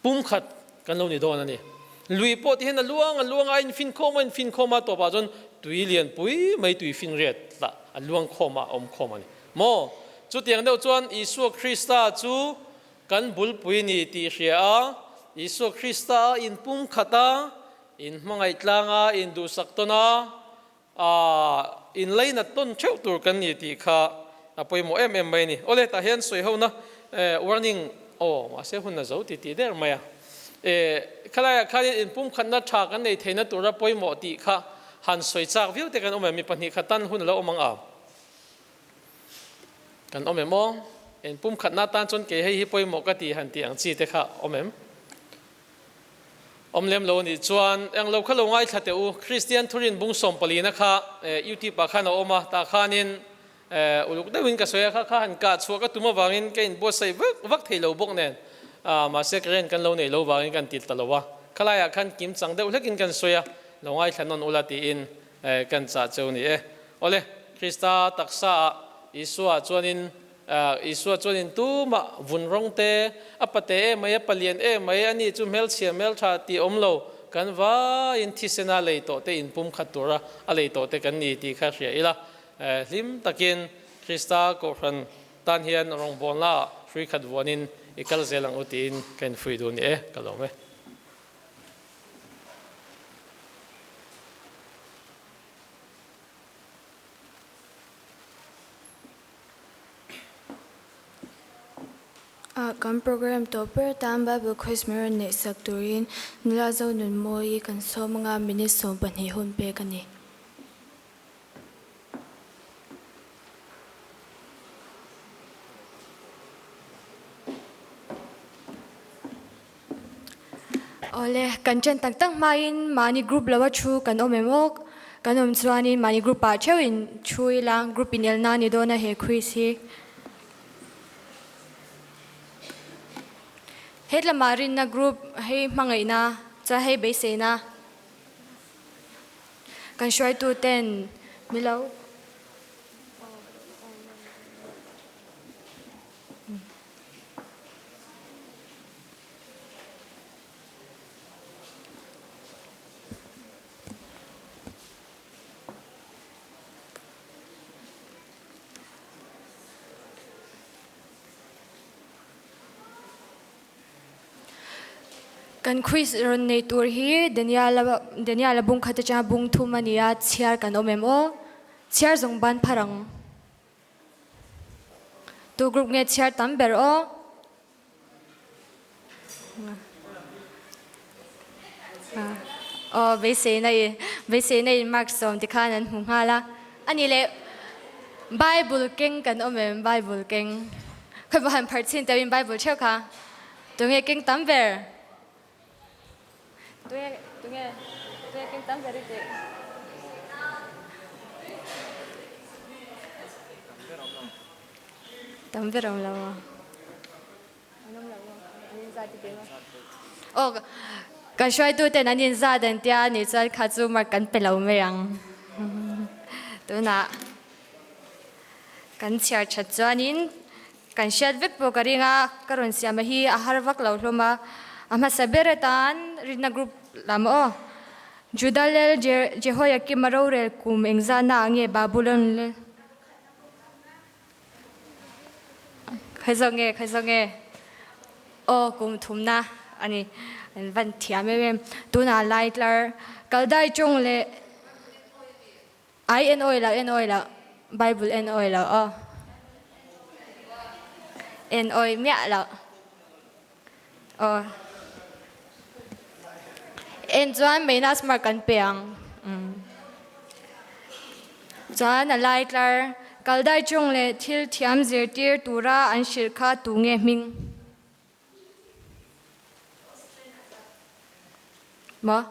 pumkhat kan lo ni dawn a ni. Lui pawh ti hian a luang a luang a, a infin khawm a infin khawm a, tawpah chuan tui lian pui mai tui fin riat lah a luang khawm a, a awm khawm a ni. Maw? Chutiang deuh chuan Isua Krista chu kan bulpui ni tih hria a, Isua Krista a inpumkhat a, In hmangaih tlanga in duhsak tawn a, aah in lainat tawn theuh tur kan ni tih kha a pawimawh em em mai a ni. Awle tah hian sawi ho na warning aw mahse hun a zo ti tih der mai a. Eh khalaiah khanin in pumkhatna tha kan nei theihna tura pawimawh tih kha han sawi chak viau te kan awm em? Mi pahnih khat tan hun a lo awm ang a. Kan awm em aw? In pumkhatna tan chuan kei hei hi pawimawh ka ti han tih ang chi te kha awm em? Awm lem lo anih chuan eng lo kha lo ngaithla teh u, Kristian thurin bung sawmpalina kha YouTube ah khan a awm a, tah khanin uluk deuhin ka sawi a, kha kha han kah chhuah ka tum avangin ka inbuatsaih vak vak thei lo bawk nen mahse current kan lo neih lo vangin kan til ta lo a, khalaiah khan kim chang deuh hlekin kan sawi a, lo ngaithla nawn ula tiin kan chah cheu ni e. Awle, Krista taksa ah Isua chuanin Isua chuanin tumah vun rawng te, a pate em mai, a palian em mai, ani chu hmelchhia hmeltha tih awm lo, kan vaiin thisena lei tawh te inpum khat tura a lei tawh te kan ni tih kha hria ila. Hlim takin Krista Kohhran tan hian rawngbawlna ah hrui khat vuanin i kal zel ang u tiin ka infuih duh ni e, ka lawm e. Ah kan program tawh ber tan Bible quiz min rawn neih sak turin nula Zonunmawii kan sawm anga minute 12 hun pek a ni. Awle, kan chen tak tak hmain mahni group lo a thu kan awm em aw? Kan awm chuanin mahni group ah theuhin thu ila group inelna a ni dawn a he quiz hi. Hetlama rinna group hei hmangaihna chuan hei beiseina kan hruaitu ten milo. Kan quiz rawn nei tur hi Daniel-a Daniel-a bung khat atanga bung thum a ni a, chhiar kan awm em aw? Chhiar zawng ban phar ang. Tu group nge chhiar tam ber aw? Aw beiseina i beiseina in mark sawm ti khan an hmu nghal a. Ani leh Bible keng kan awm em Bible keng khawi pawh han pharh chhin teuhin Bible theuh kha tunge keng tam ber? Tunge tunge tunge keng tam ber i tih? Tam ber awm lo a. An awm lo a. An inzat i tih maw? Aw kan hruaitu ten an inzat an tia anih chuan kha chu mark kan pe lo mai ang. Tunah kan chhiar that chuanin Kan hriat vek pawh ka ring a, ka rawn siam a hi a har vak lo hlawm a. A hmasa ber atan rinna group lam aw. Juda lel Jehoiakim a rorel kum engzahna ah nge Babulon lel Khawi zawk nge, khawi zawk nge? Aw kum thumna a ni. An van thiam em em. Tunah Laitlar, Kaldai tawng leh Ai en awi lo en awi lo Bible en awi lo aw en awi miah lo aw en chuan minus mark kan pe ang chuan a lai tlar kaldai chung leh thil thiam zirtir tura an hrilh kha tu nge hming. Maw?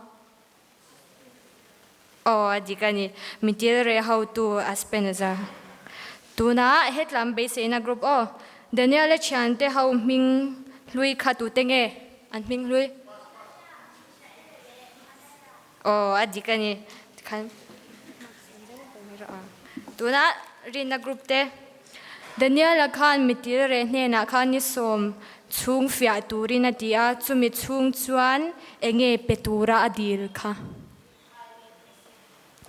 Aw, a dik a ni. Mitil reh hotu Aspenazar. Tunah hetlam beiseina group aw. Daniel-a thiante ho hming hlui kha tute nge an hming hlui? Aw, a dik a ni. Tikhan Tunah rinna group te. Daniel-a khan mitil reh hnenah khan ni sawm chhung fiah turin a ti a, chumi chhung chuan enge pe tura a dil kha.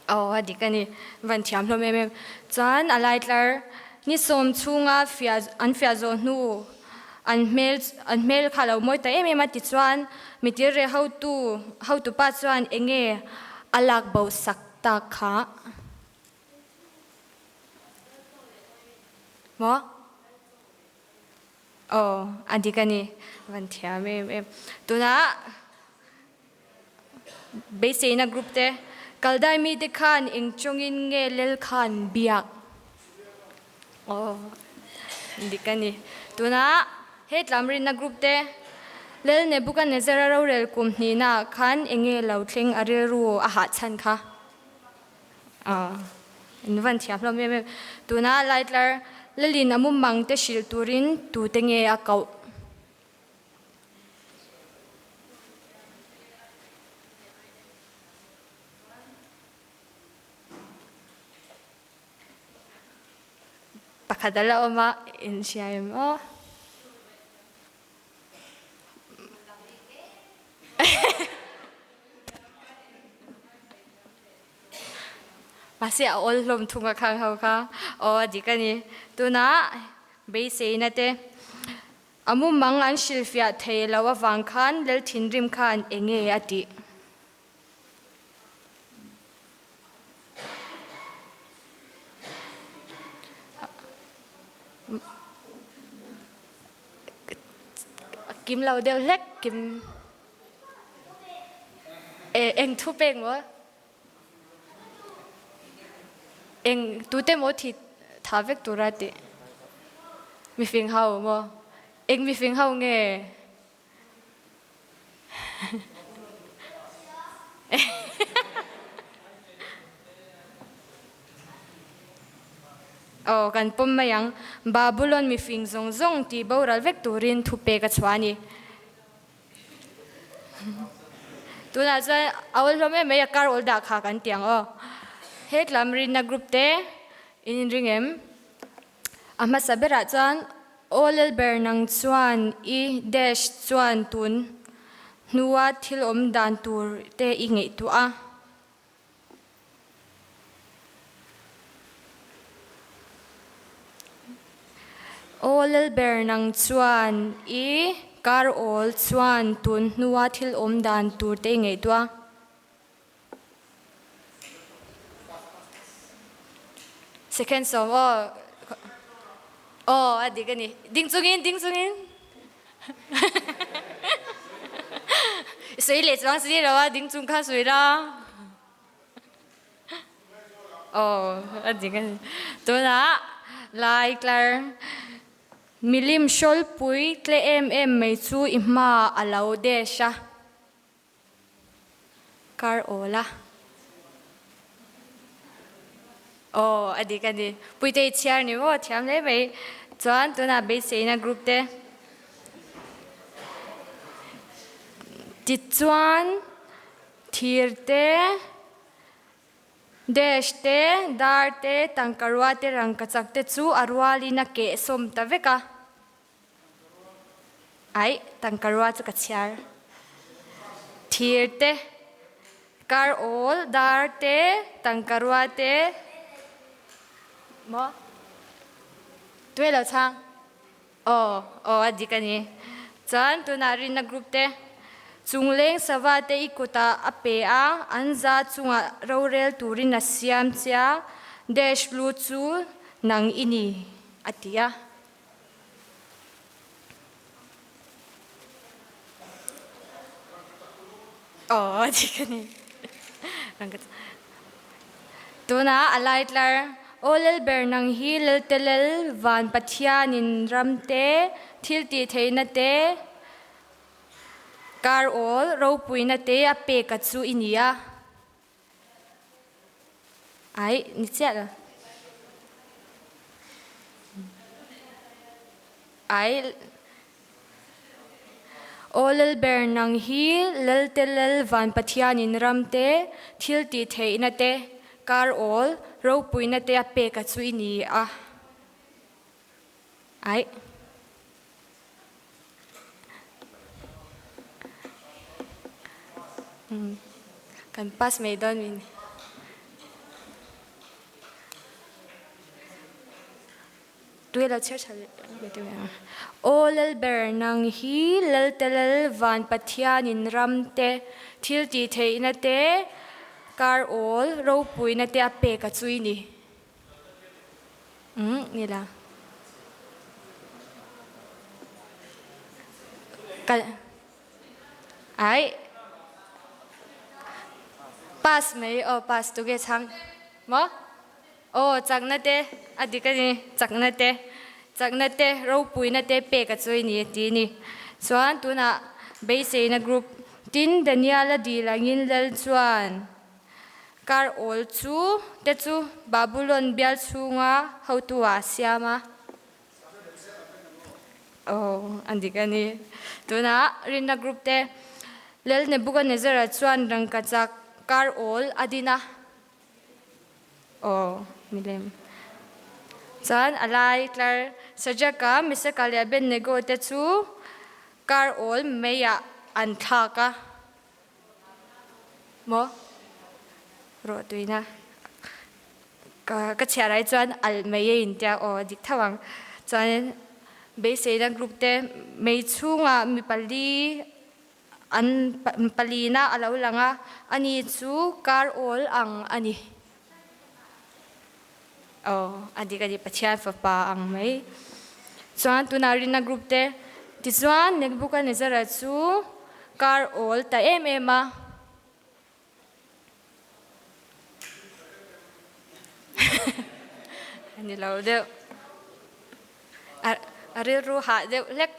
Aw, a dik a ni. Van thiam hlawm em em. Chuan a lai tlar ni sawm chhunga fiah an fiah zawh hnu. An hmel an hmel kha lo mawi ta em em a tichuan mitir reh hotu hotupa chuan enge a lak bo sak tak kha maw? Aw a dik a ni van thiam em em. Tunah beiseina group te kaldai mite khan eng tawngin nge lel khan biak? Aw dik a ni. Tunah he tlamrinna group te Lel Nebuchadnezzar-a rorel kum hnihnaah khan eng nge lo thleng a rilru a hah chhan kha? Aw in van thiam hlawm em em. Tunah Lightler Lalin a mumang te hrilh turin tute nge a koh? Pakhat a la awm a, in hria em aw? Mahse a awl hlawm thung a khang ho kha. Aw a dik a ni. Tunah beiseina te a mumang an hrilhfiah thei lo avang khan Lal thinrim khan enge a tih? Kim lo deuh hlek kim eng thu pek maw eng tute maw thi tha vek tura tih mifing ho maw eng mifing ho nge Aw, kan pawm mai ang. Babulon mifing zawng zawng tih boral vek turin thupek a chhuah a ni. Tunah chuan a awl hlawm em mai a, kar awl dah kha kan ti ang aw. He tlam rinna group te in inring em? A hmasa berah chuan Aw Lalber nang chuan i dash chuan tun hnua thil awm dan tur te i ngaihtuah a. Aw Lalber nang chuan i kar awl chuan tun hnua thil awm dan tur te i ngaihtuah a. Second sawm aw aw a dik a ni ding chungin ding chungin sawi leh chuang si lo a ding chung kha sawi la aw a dik a ni tunah lai tlar milim hrawlpui tle em em mai chu i hma a lo dash a. Kar awl a. Aw a dik a ni. Puitei chhiar ni maw thiam hle mai. Chuan tunah beiseina group te. Tichuan thir te, dash te, dar te, tangkarua te, rangkachak te chu a rualin a keh sawm ta vek a. Aih, tangkarua chu ka chhiar. Thir te, kar awl, dar te, tangkarua te, maw? Tuai lo chhang? Aw, aw a dik a ni. Chuan tunah rinna group te, chungleng sava te i kutah a pe a, an za chungah rorel turin a siam che a, dash lu chu nang i ni, a ti a. Aw dik a ni. Tunah a lai tlar, Aw Lalber nang hi Laltelel van Pathianin ram te, thil tih theihna te, kar awl ropuina te a pek a chu i ni a. Ai, ni chiah lo. Ai, Aw Lalber nang hi Lalte Lal van Pathianin ram te, thil tih theihna te, kar awl, ropuina te a pek a chu i ni a. Ai. Kan pass mai dawn min. Tui lo chhiar chhal ve deuh ang. Aw Lalber, nang hi Lalte Lal Van Pathianin ram te, thil tih theihna te, kar awl ropuina te a pek a chui ni. Umm ni la. Kal ai pass mai aw pass tuge chhang maw? Aw, chakna te a dik a ni, chakna te, chakna te, ropuina te pek a chawi ni ti a ni. Chuan tunah beiseina group tin Daniel-a dil angin lal chuan kar awl chu te chu Babulon bial chhunga hotu ah a siam a. Aw, a dik a ni. Tunah rinna group te Lal Nebuchadnezzar-a chuan rangkachak kar awl a din a. Aw, milem. Chuan a lai tlar Sadraka, Mesaka leh Abednego te chu kar awl meiah an thlak a. Maw? Rawh tuina. Ka ka chhiar ai chuan alh mai a intia aw dik tho ang. Chuanin beiseina group te mei chhungah mi pali An palina a lo lang a, ani chu kar awl ang a ni. Aw, a dik a ni, Pathian fapa ang mai. Chuan tunah rinna group te, tichuan Nebuchadnezzar-a chu kar awl ta em em a. A ni lo deuh. A rilru hah deuh hlek.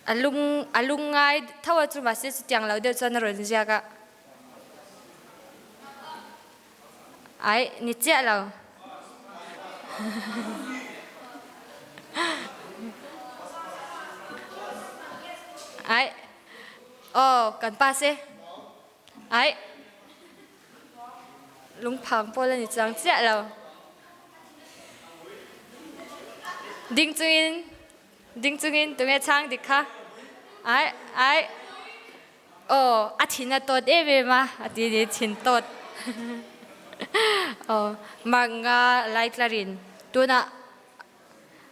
A lung a lung ngai tho a chu mahse chutiang lo deuh chuan a rawn ziak a. Ai ni chiah lo. Ai aw kan pass e. Ai lungphang pawl a ni chuang chiah lo. Ding chungin ding chungin tunge chhang dik kha. Ai ai aw a thin a tawt em em a a ti ni thin tawt. Aw mark nga lai tlarin tunah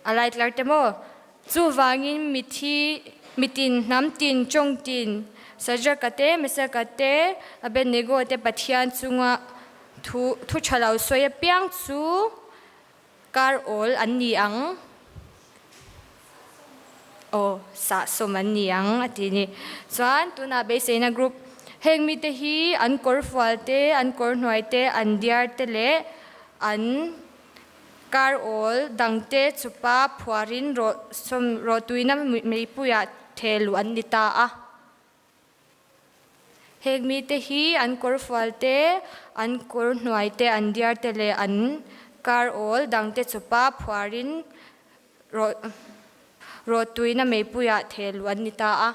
A lai tlar te maw? Chuvangin mithi, mitin, hnam tin, tawng tin, Sadraka te, Mesaka te, Abednego te Pathian chunga thu thu tha lo sawi apiang chu kar awl an ni ang. Aw, sahsawm an ni ang a ti ni. Chuan tunah beiseina group heng mite hi an kawr fual te, an kawr hnuai te, an diar te leh an Kar awl dangte chupa phuarin rawh sawm rawhtuina meipuiah theh luh an ni ta a. Heng mite hi an kawrfual te, an kawr hnuai te, an diar te leh an kar awl dangte chupa phuarin rawh rawhtuina meipuiah theh luh an ni ta a.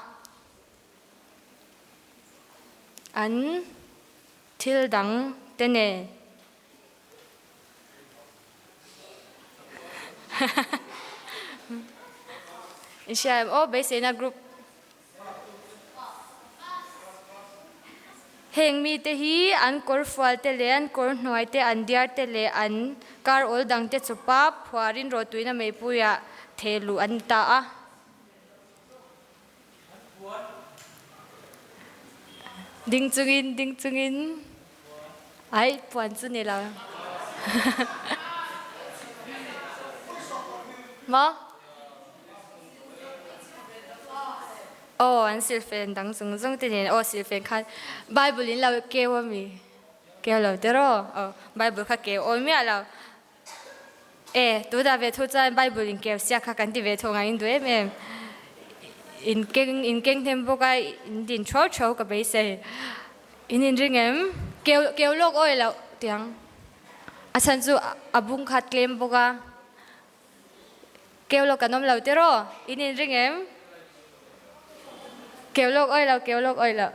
An thil dang te nen. In hria em aw beiseina group. Heng mite hi an kawr fual te leh an kawr hnuai te an diar te leh an kar awl dang te chawpa phuarin rawhtuina meipuiah theh luh an ni ta a. Ding chungin, ding chungin. Ai, puan chu ni lo. Maw? Aw, an silfen dang zung zung te nen. Aw, silfen khan Bible in lo keu ami. Keu lo tiraw? Aw, Bible kha keu awi miah lo. E, tunah ve thu chuan Bible in keu siak kha kan ti ve thawh ngaiin duh em em. In keng in keng hnem bawk a, in din theuh theuh ka beisei. In inring em? Keu keu lawk awi loh tiang. A chhan chu a bung kha tlem bawk a. Keu lawk kan awm lo tiraw? In inring em? Keu lawk awi lo, keu lawk awi loh.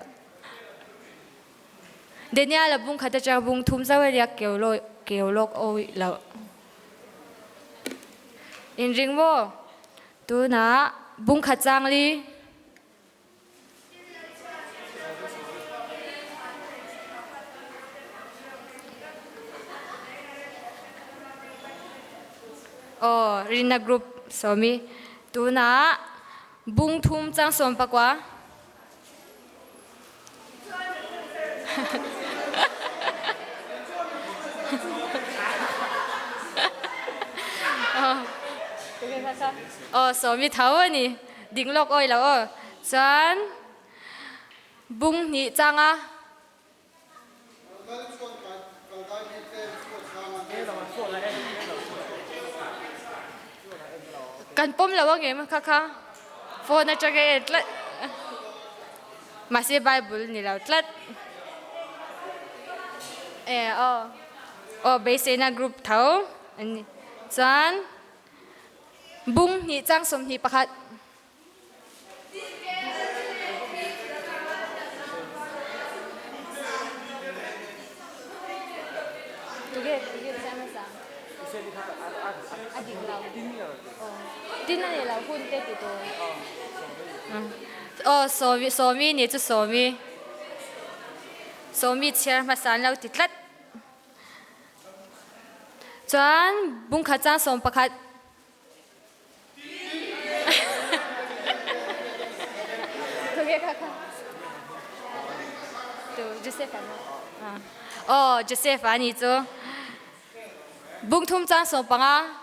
Daniel a bung khat atang bung thum zauh a nia keu lawk keu lawk awih loh. Inring maw? Tunah bung khat chang li. Aw, Rinna group sawmi. Tunah bung thum chang 14. Aw, sawmi tho a ni. Ding lawk awi lo aw. Chuan bung hnih changa. Kan pawm lo angem kha kha phone atanga en tlat mahse bible ni lo tlat e aw aw beiseina group tho an ni chuan bung hnih chang 21. Aw sawmi sawmi nih cu sawmi sawmi chiar hmasa an lo ti tlat. Cun bungkhat cang 11. Oh, Joseph ani cu bungthum cang 15.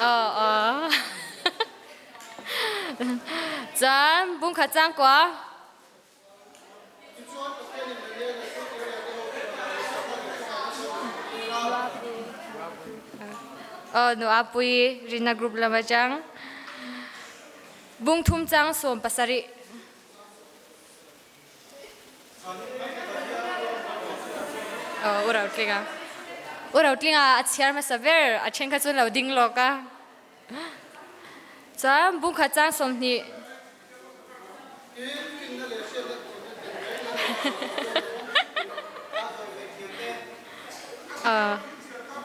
Oh, oh. Cun bungkhat cang 9. Nu Apui Rina Group lam atang bung thum chang 17. Urau tlinga urau tlinga a chiar hmasa ber a then kha chun lo ding lawk a Cun bungkhat caang 20.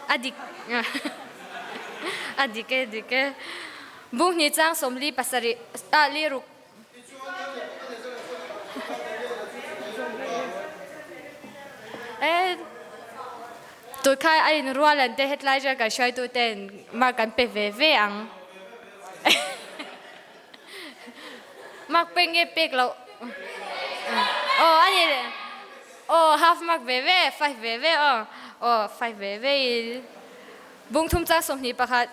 A dik a dik e dik e. Bung hnih caang 47 ah li ruk. Eh Tuikhai a in rual an te hetlai ṭa kan hruaitu ten mark kan pe ve ve ang. Mark pek nge pek lo. Oh ani oh half mark ve ve five ve ve oh oh five ve ve in bung thum chang 21.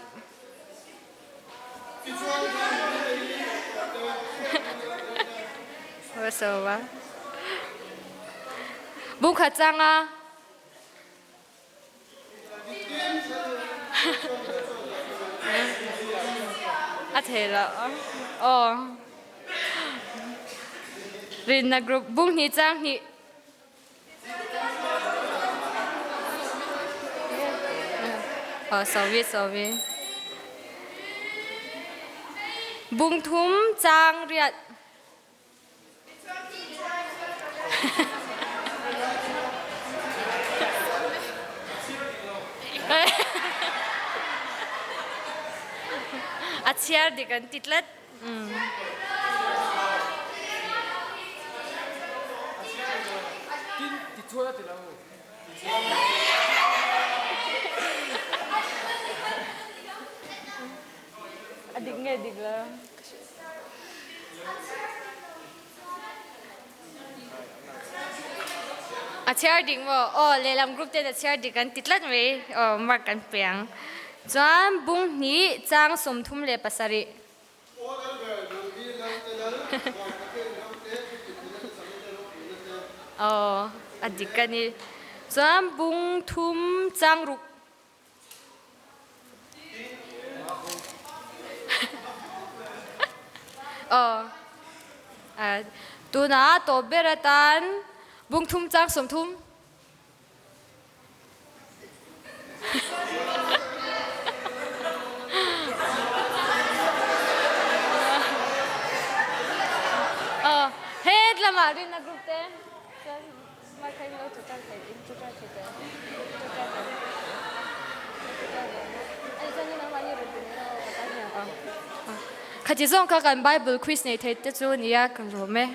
Bung khat chang ah A thei lo. Aw. Rinna group bung hnih chang hnih. Aw, sorry, sorry. Bung thum chang riat. A chiar dik an ti tlat. A dik nge dik lo. A chair dik maw? Aw, lehlam group ten a chair dik an ti tlat mai. Aw, mark kan pe ang. Chuan bung hnih chang 37. Aw, a dik a ni. Chuan bung thum chang ruk. Aw, tunah tawp ber atan bung thum chang 30. Aw, het lamah rinna group te. Khati zawng kha kan Bible quiz nei thei te chu nia ka lawm e.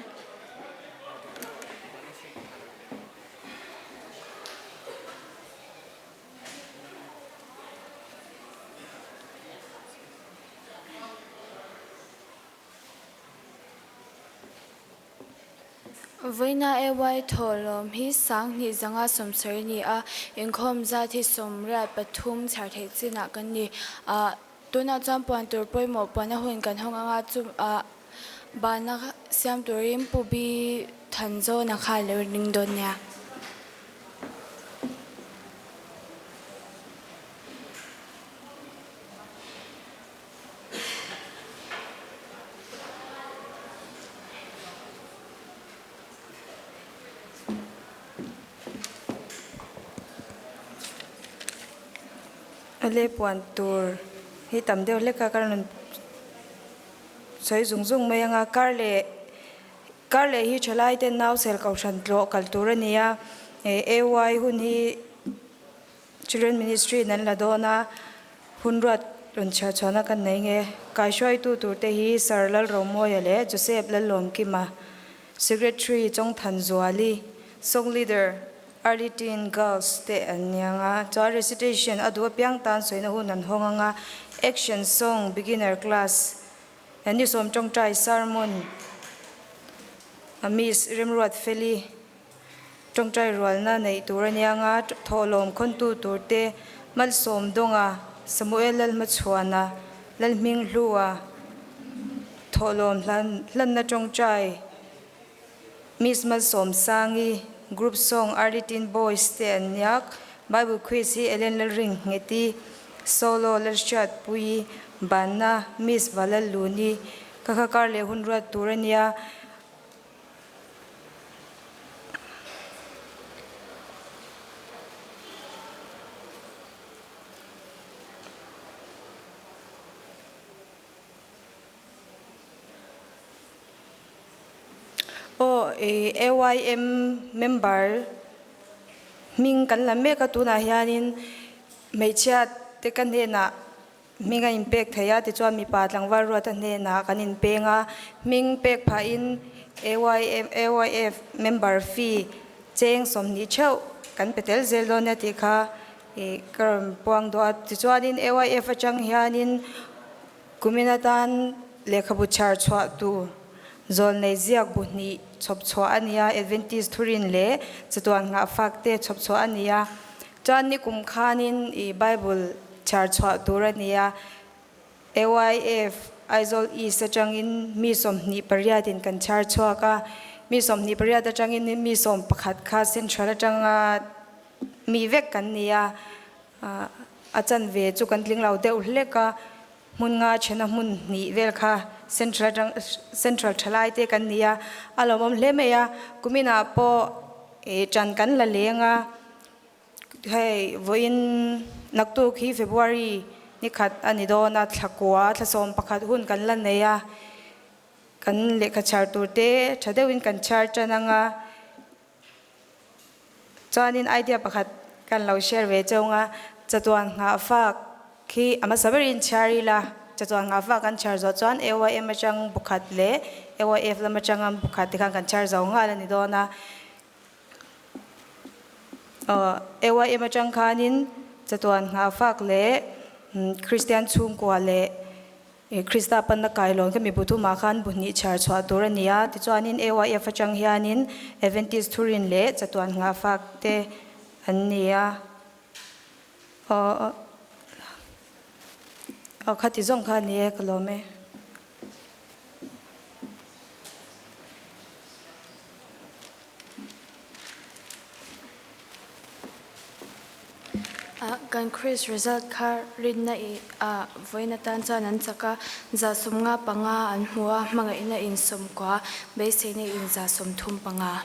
Vawiina AY thawhlawm hi 2570 a ni a, inkhawm zat hi 83 chhiar theih chinah kan ni. Tunah chuan puan tur pawimawh puanna hun kan hawng anga chu bana siam turin Pu Bi Thanzawna kha a lo ring dawn nia. A le puan tur hi tam deuh hlek a ka rawn sawi zung zung mai anga kar leh kar leh hi thalai ten nau sel kohhran tlawh kal tur a ni a AY hun hi Children Ministry in an la dawn a, hun ruat rawn chhiar chhuahna kan nei nge? Kaihruaitu turte hi Sir Lalromawia leh Joseph Lallawmkima, Secretary Chawngthanzuali, Song Leader Early Teen Girls te an ni ang a, chuan Recitation a duh apiang tan sawina hun an hawng ang a, Action Song Beginner Class ni sawm tawngtai Sermon a Miss Remruatfeli Tawngtai rualna neih tur a nia nga thawhlawm khawntu turte Malsawm Dawnga, Samuel Lalhmachhuana, Lalhming Hlua, thawhlawm hlanna tawngtai Miss Malsawm Sangi, Group Song Early Teen Boys te an niak, Bible Quiz hi Ellen Lalring Ngheti, Solo Lalhriat Puii, Banna Miss Valal Luni, ka kha kar leh hun ruat tur a nia. Aw AYM member hming kan la mek a tunah hianin hmeichhia te ka hnenah Hming a inpek thei a, tichuan mipa tlangval ruata hnenah kan inpeng a, hming pek phahin AYM, AYF member fee cheng 20 theuh kan pe tel zel dawn nia tih kha ih ka rawn puang duh a. Tichuanin AYF atang hianin kumin atan lehkhabu chhar chhuah tur zawlnei ziak bu hnih chhawp chhuah a ni a, Adventist thurin leh chatuan nghah fak te chhawp chhuah a ni a. Chuan nikum khanin ih Bible Chhar chhuah tur a ni a, AYF Aizawl East atangin mi 28 in kan chhar chhuak a, mi 28 atangin mi 11 kha Central atanga mi vek kan ni a, a chanve chu kan tling lo deuh hlek a, hmun nga thena hmun hnih vel kha Central atang Central thalai te kan ni a, a lawmawm hle mai a, kuminah pawh ṭan kan la leng a. Hei vawiin naktuk hi February ni khat a ni dawn a, thla kua thla 11 hun kan la nei a, kan lehkha chhiar tur te tha deuhin kan chhiar tan ang a, chuanin idea pakhat kan lo share ve cheu ang a, chatuan nghah fak khi a hmasa berin chhiar ila, chatuan nghah fak kan chhiar zawh chuan AYM atang bu khat leh AYF lam atanga bu khat te khan kan chhiar zo nghal a ni dawn a. AYM atang khanin chatuan nghahfak leh Kristian chhungkua leh Krista panna kailawn kha mi bu thumah khan bu hnih chhiar chhuah tur a ni a. Tichuanin AYF atang hianin Adventist thurin leh chatuan nghahfak te an ni a. Aw khati zawng kha a ni e ka lawm e. Kan Chris result kha rinna i ah vawiin atan chuan an chak a, 55 an hmu a, hmangaihna in 90, beiseina in 35.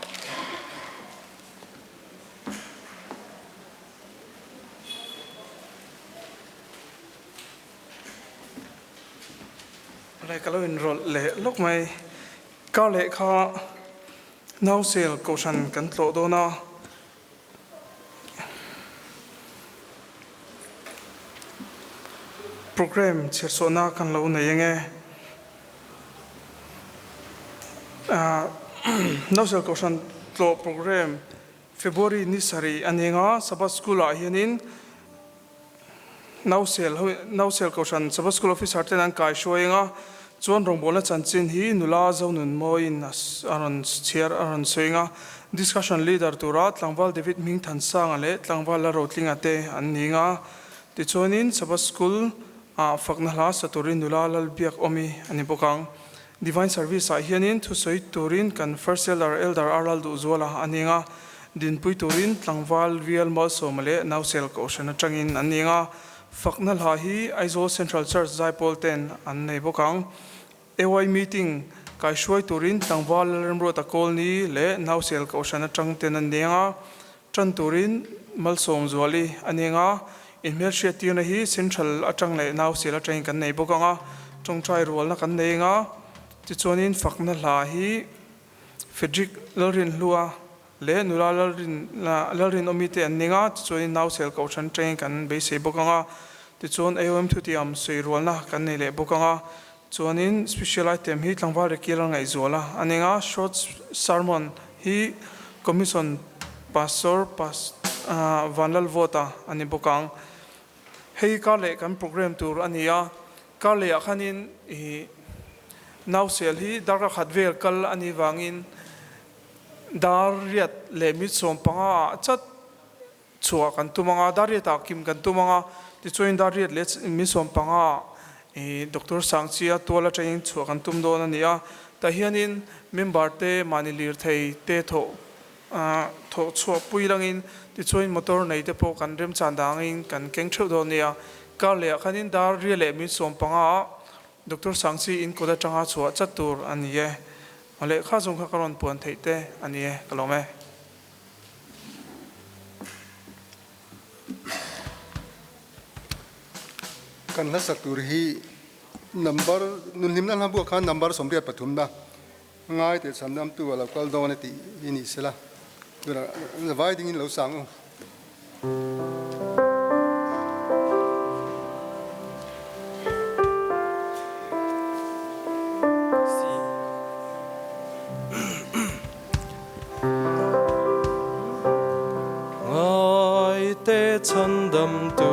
Lai ka lo inrawlh leh lawk mai. Kar leh kha Nausel Kohhran kan tlawh dawn a. Programme chhiarchhuahna kan lo nei ang e. Nausel Kohhran tlawh programme February ni sarih a ni ang a, Sabbath School ah hianin Nausel ho Nausel Kohhran Sabbath School Officer ten an kai hruai ang a. Chuan rawngbawlna chanchin hi nula Zonunmawiin a rawn chhiar a rawn sawi a. Discussion leader tura tlangval David Hmingthansanga leh tlangval Lalrotlinga te an ni nga. Tichuanin Sabbath School ah fakna hla sa turin nula Lalbiak awmi a ni bawk ang. Divine Service ah hianin thusawi turin kan First Elder, Elder R Lalduhzuala a ni nga. Dinpui turin tlangval Rial Malsawma leh Nausel Kohhran atangin an ni nga. Fakna hla hi Aizawl Central Church Zaipawl ten an nei bawk ang. AY Meeting kaihruai turin tlangval Lalremruata Kawlni leh Nausel Kohhran atang ten an neng a, tan turin Malsawm Zuali a neng a, inhmelhriat tirna hi Central atang leh Nausel atangin kan nei bawk ang a, tawngtai rualna kan nei ang a, tichuanin fakna hla hi Frederick Lalrinhlua leh nula Lalrin Lalrinawmi te an ning a, tichuanin Nausel Kohhran atangin kan beisei bawk ang a, tichuan AOM thutiam sawi rualna kan nei leh bawk ang a, chuanin special item hi tlangval Ricky Lalngaihzuala a ning a, short sermon hi Commission Pastor Pas Vanlalvawta a ni bawk ang. Hei kar leh kan program tur a ni a, kar lehah khanin ih Nausel hi darkar khat vel kal a nih vangin Dar riat leh mit 15 ah chat chhuah kan tum ang a, dar riat ah kim kan tum ang a, tichuanin dar riat leh mit 15 ah ih Doctor Sangchia tual atangin chhuah kan tum dawn a ni a, tah hianin member te mahni lirthei te thawh thawh chhuah pui langin tichuanin motor nei te pawh kan remchan dangin kan keng theuh dawn a ni a, kar leh ah khanin dar riat leh mit 15 ah Doctor Sangchi in kawt atanga chhuah chat tur a ni e. A lehkha zawng kha ka rawn puan theih te a ni e, ka lawm e. Kan hlasak tur hi number nunhlimna hla buah khan number 83 na ngai teh chhan namtu a lo kal dawn e tih hi ni sela tunah vai dingin lo sang u. Ngai te chhandamtu.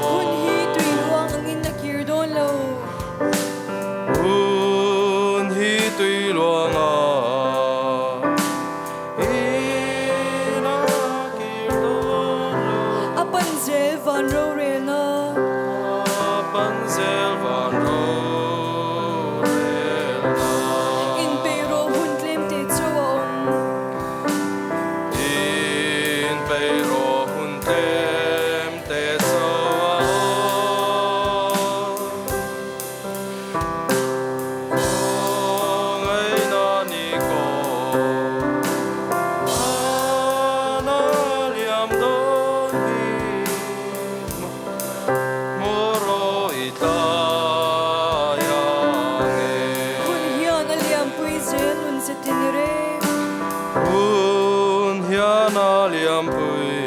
Hun hi tui luang angin a kir dawn lo. Hun hi tui luang angin a kir dawn lo. A pan zel van rorelna. A pan zel van rorelna. Inpeih rawh hun tlem te chauh a awm. Inpeih rawh hun tlem te chauh a awm. Khawngaihna ni kaw a liam dawn hi Hmawraw i tlai ang e. Hun hian a liampui zel nun zetin i reng. Hun hian a liampui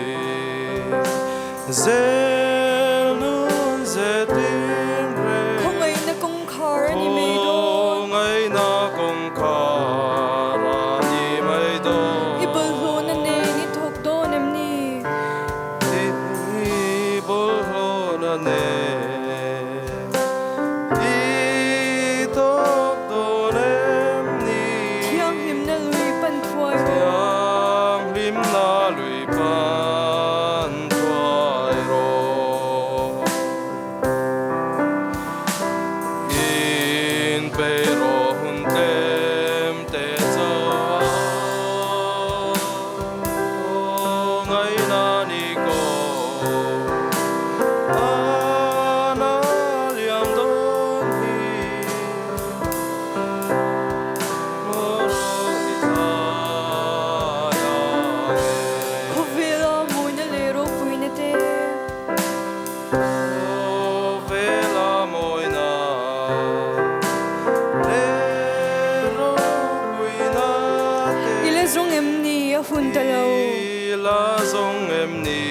zel nun zetin reng. Khawngaihna kawngkhar a ni mai dawn. Khawngaihna kawngkhar a ni mai dawn. I bawlhhlawhna nen i thawk dawn em ni? I bawlhhlawhna nen i thawk dawn em ni? Thianghlimna lui pan thuai rawh. Thianghlimna lui pan thuai rawh. Inpeih rawh hun tlem te chauh a aw ngaihna ni ko a na liam dawn hi hmawrawh i tlai ang e. Khawvela mawina leh ropuina te. Khawvela mawina leh ropuina te. I la zawng em ni a hun ta lo. I la zawng em ni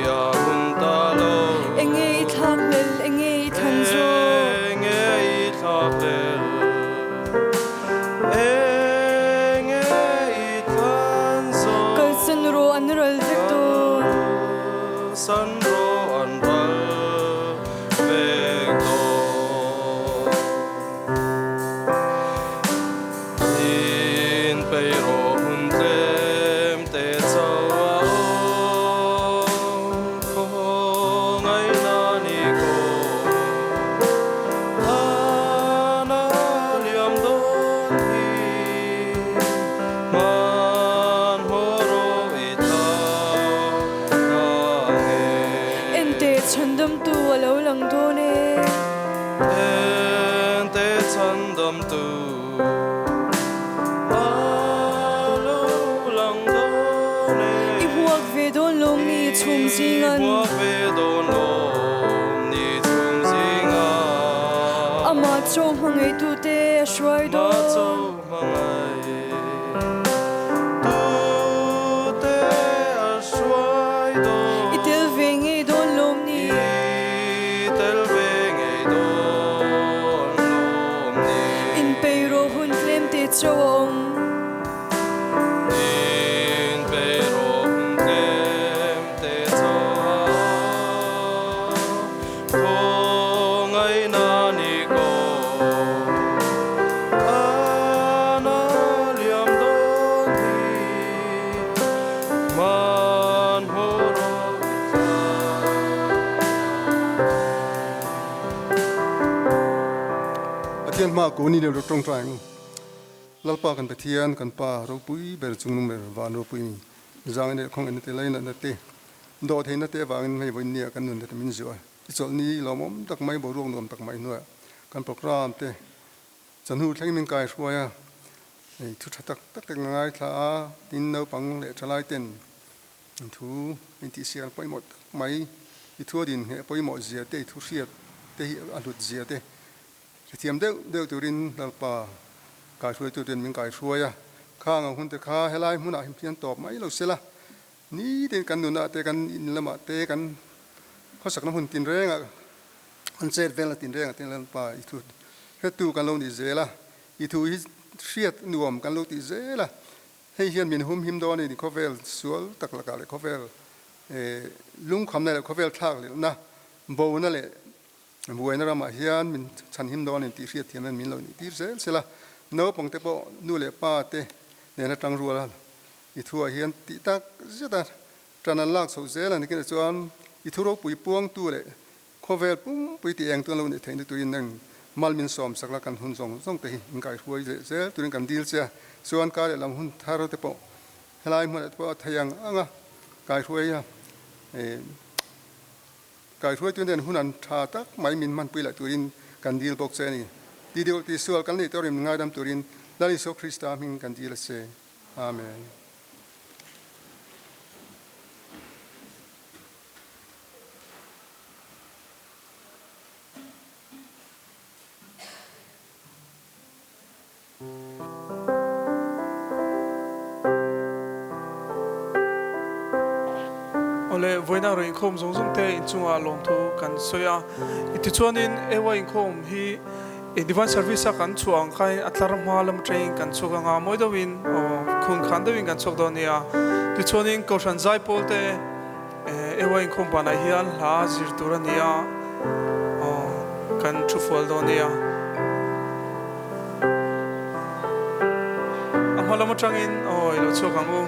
a hun ta lo. Enge i thlak hlel, enge i thlan zawk. Enge i thlak hlel. Bei rawh hun tlem te chauh a awm Khawngaihna ni kawng Thana liam dawn hi Hmanhmawh rawh i thau tang e. Enteh chhandamtu a lo lang dawn e. Enteh chhandamtu a lo lang dawn e. I hmuak ve dawn lawm ni chhum zingan. I hmuak ve dawn lawm ni chhum zingan. Amah chaw hmangaihtute a hruai dawn. Amah chaw hmangaihtute a hruai dawn. I tel ve ngei dawn lawm ni. I tel ve ngei dawn lawm ni. Inpei rawh hun tlem te chauh a awm. Inpei rawh hun tlem te chauh a awm. Khawngaihna ni ko Ana liam dawn hi Hmanhmawh rawh i tla. Pathian hma ko ni leh tawngtai ang. Lalpa kan Pathian kan Pa ropui ber chungnung ber van ropui mi zang in leh khawng en na te lainatna te dawh theihna te avangin hei vawiin nia kan nun te min zuah a. I chawlhni lawmawm tak mai boruak nuam tak mai hnuaiah kan program te chawhnu thleng min kai hruai a, hei thu tha tak tak te ka ngaithla a, tin naupang leh thalai ten thu intihsial pawimawh tak mai, i thu a din ngheh pawimawh zia te, i thu hriat te hi a hlut zia te hrethiam deuh deuh turin Lalpa kaihruaitu ten min kaihruai a, khang ang hun te kha helai hmunah hian tawp mai lo sela. Nitin kan nunah te, kan in lamah te, kan khawsakna hmun tinrengah, kan chet velna tinrengah te Lalpa i thu hretu kan lo nih zel a, i thu hi hriat nuam kan lo tih zel a, hei hian min humhim dawn a ni khawvel sual tak lakah leh khawvel lungkhamna leh khawvel thlak lehna bona leh buaina ramah hian min chhanhim dawn a ni tih hriat thiam hian min lo nih tir zel sela, naupangte pawh nu leh pa te nena tang rual a I thuah hian tih tak zet a tan an lak chhoh zel a ni kinah chuan i thu ropui puangtu leh khawvel pumpui tih eng chuan lo neih theihna turin nang mal min sawm sak la kan hun zawng zawng te hi in kaihruai leh zel turin kan dil che a, chuan kar leh lam hun thar te pawh helai hmunah te pawh a thei ang ang a kaihruai a kaihruai tun ten hun an tha tak mai min hmanpui leh turin kan dil bawk che a ni. Ti deuh ti sual kan neih tawrin min ngaidam turin Lal Isua Krista hming kan dil a che. Amen. Awle, vawiina rawn inkhawm zawng zawng te inchungah lawmthu kan sawi a. Tichuanin AY inkhawm hi I Divine Service a kan chhuah ang khain a tlar hma lam atangin kan chhuak anga mawi deuhin aw khun khan deuhin kan chhuak dawn nia. Tichuanin Kohhran Zaipawl te ewa inkhawm banah hian hla zir tur a ni a aw kan thu fual dawn nia. A hma lam atangin aw i lo chhuak ang u.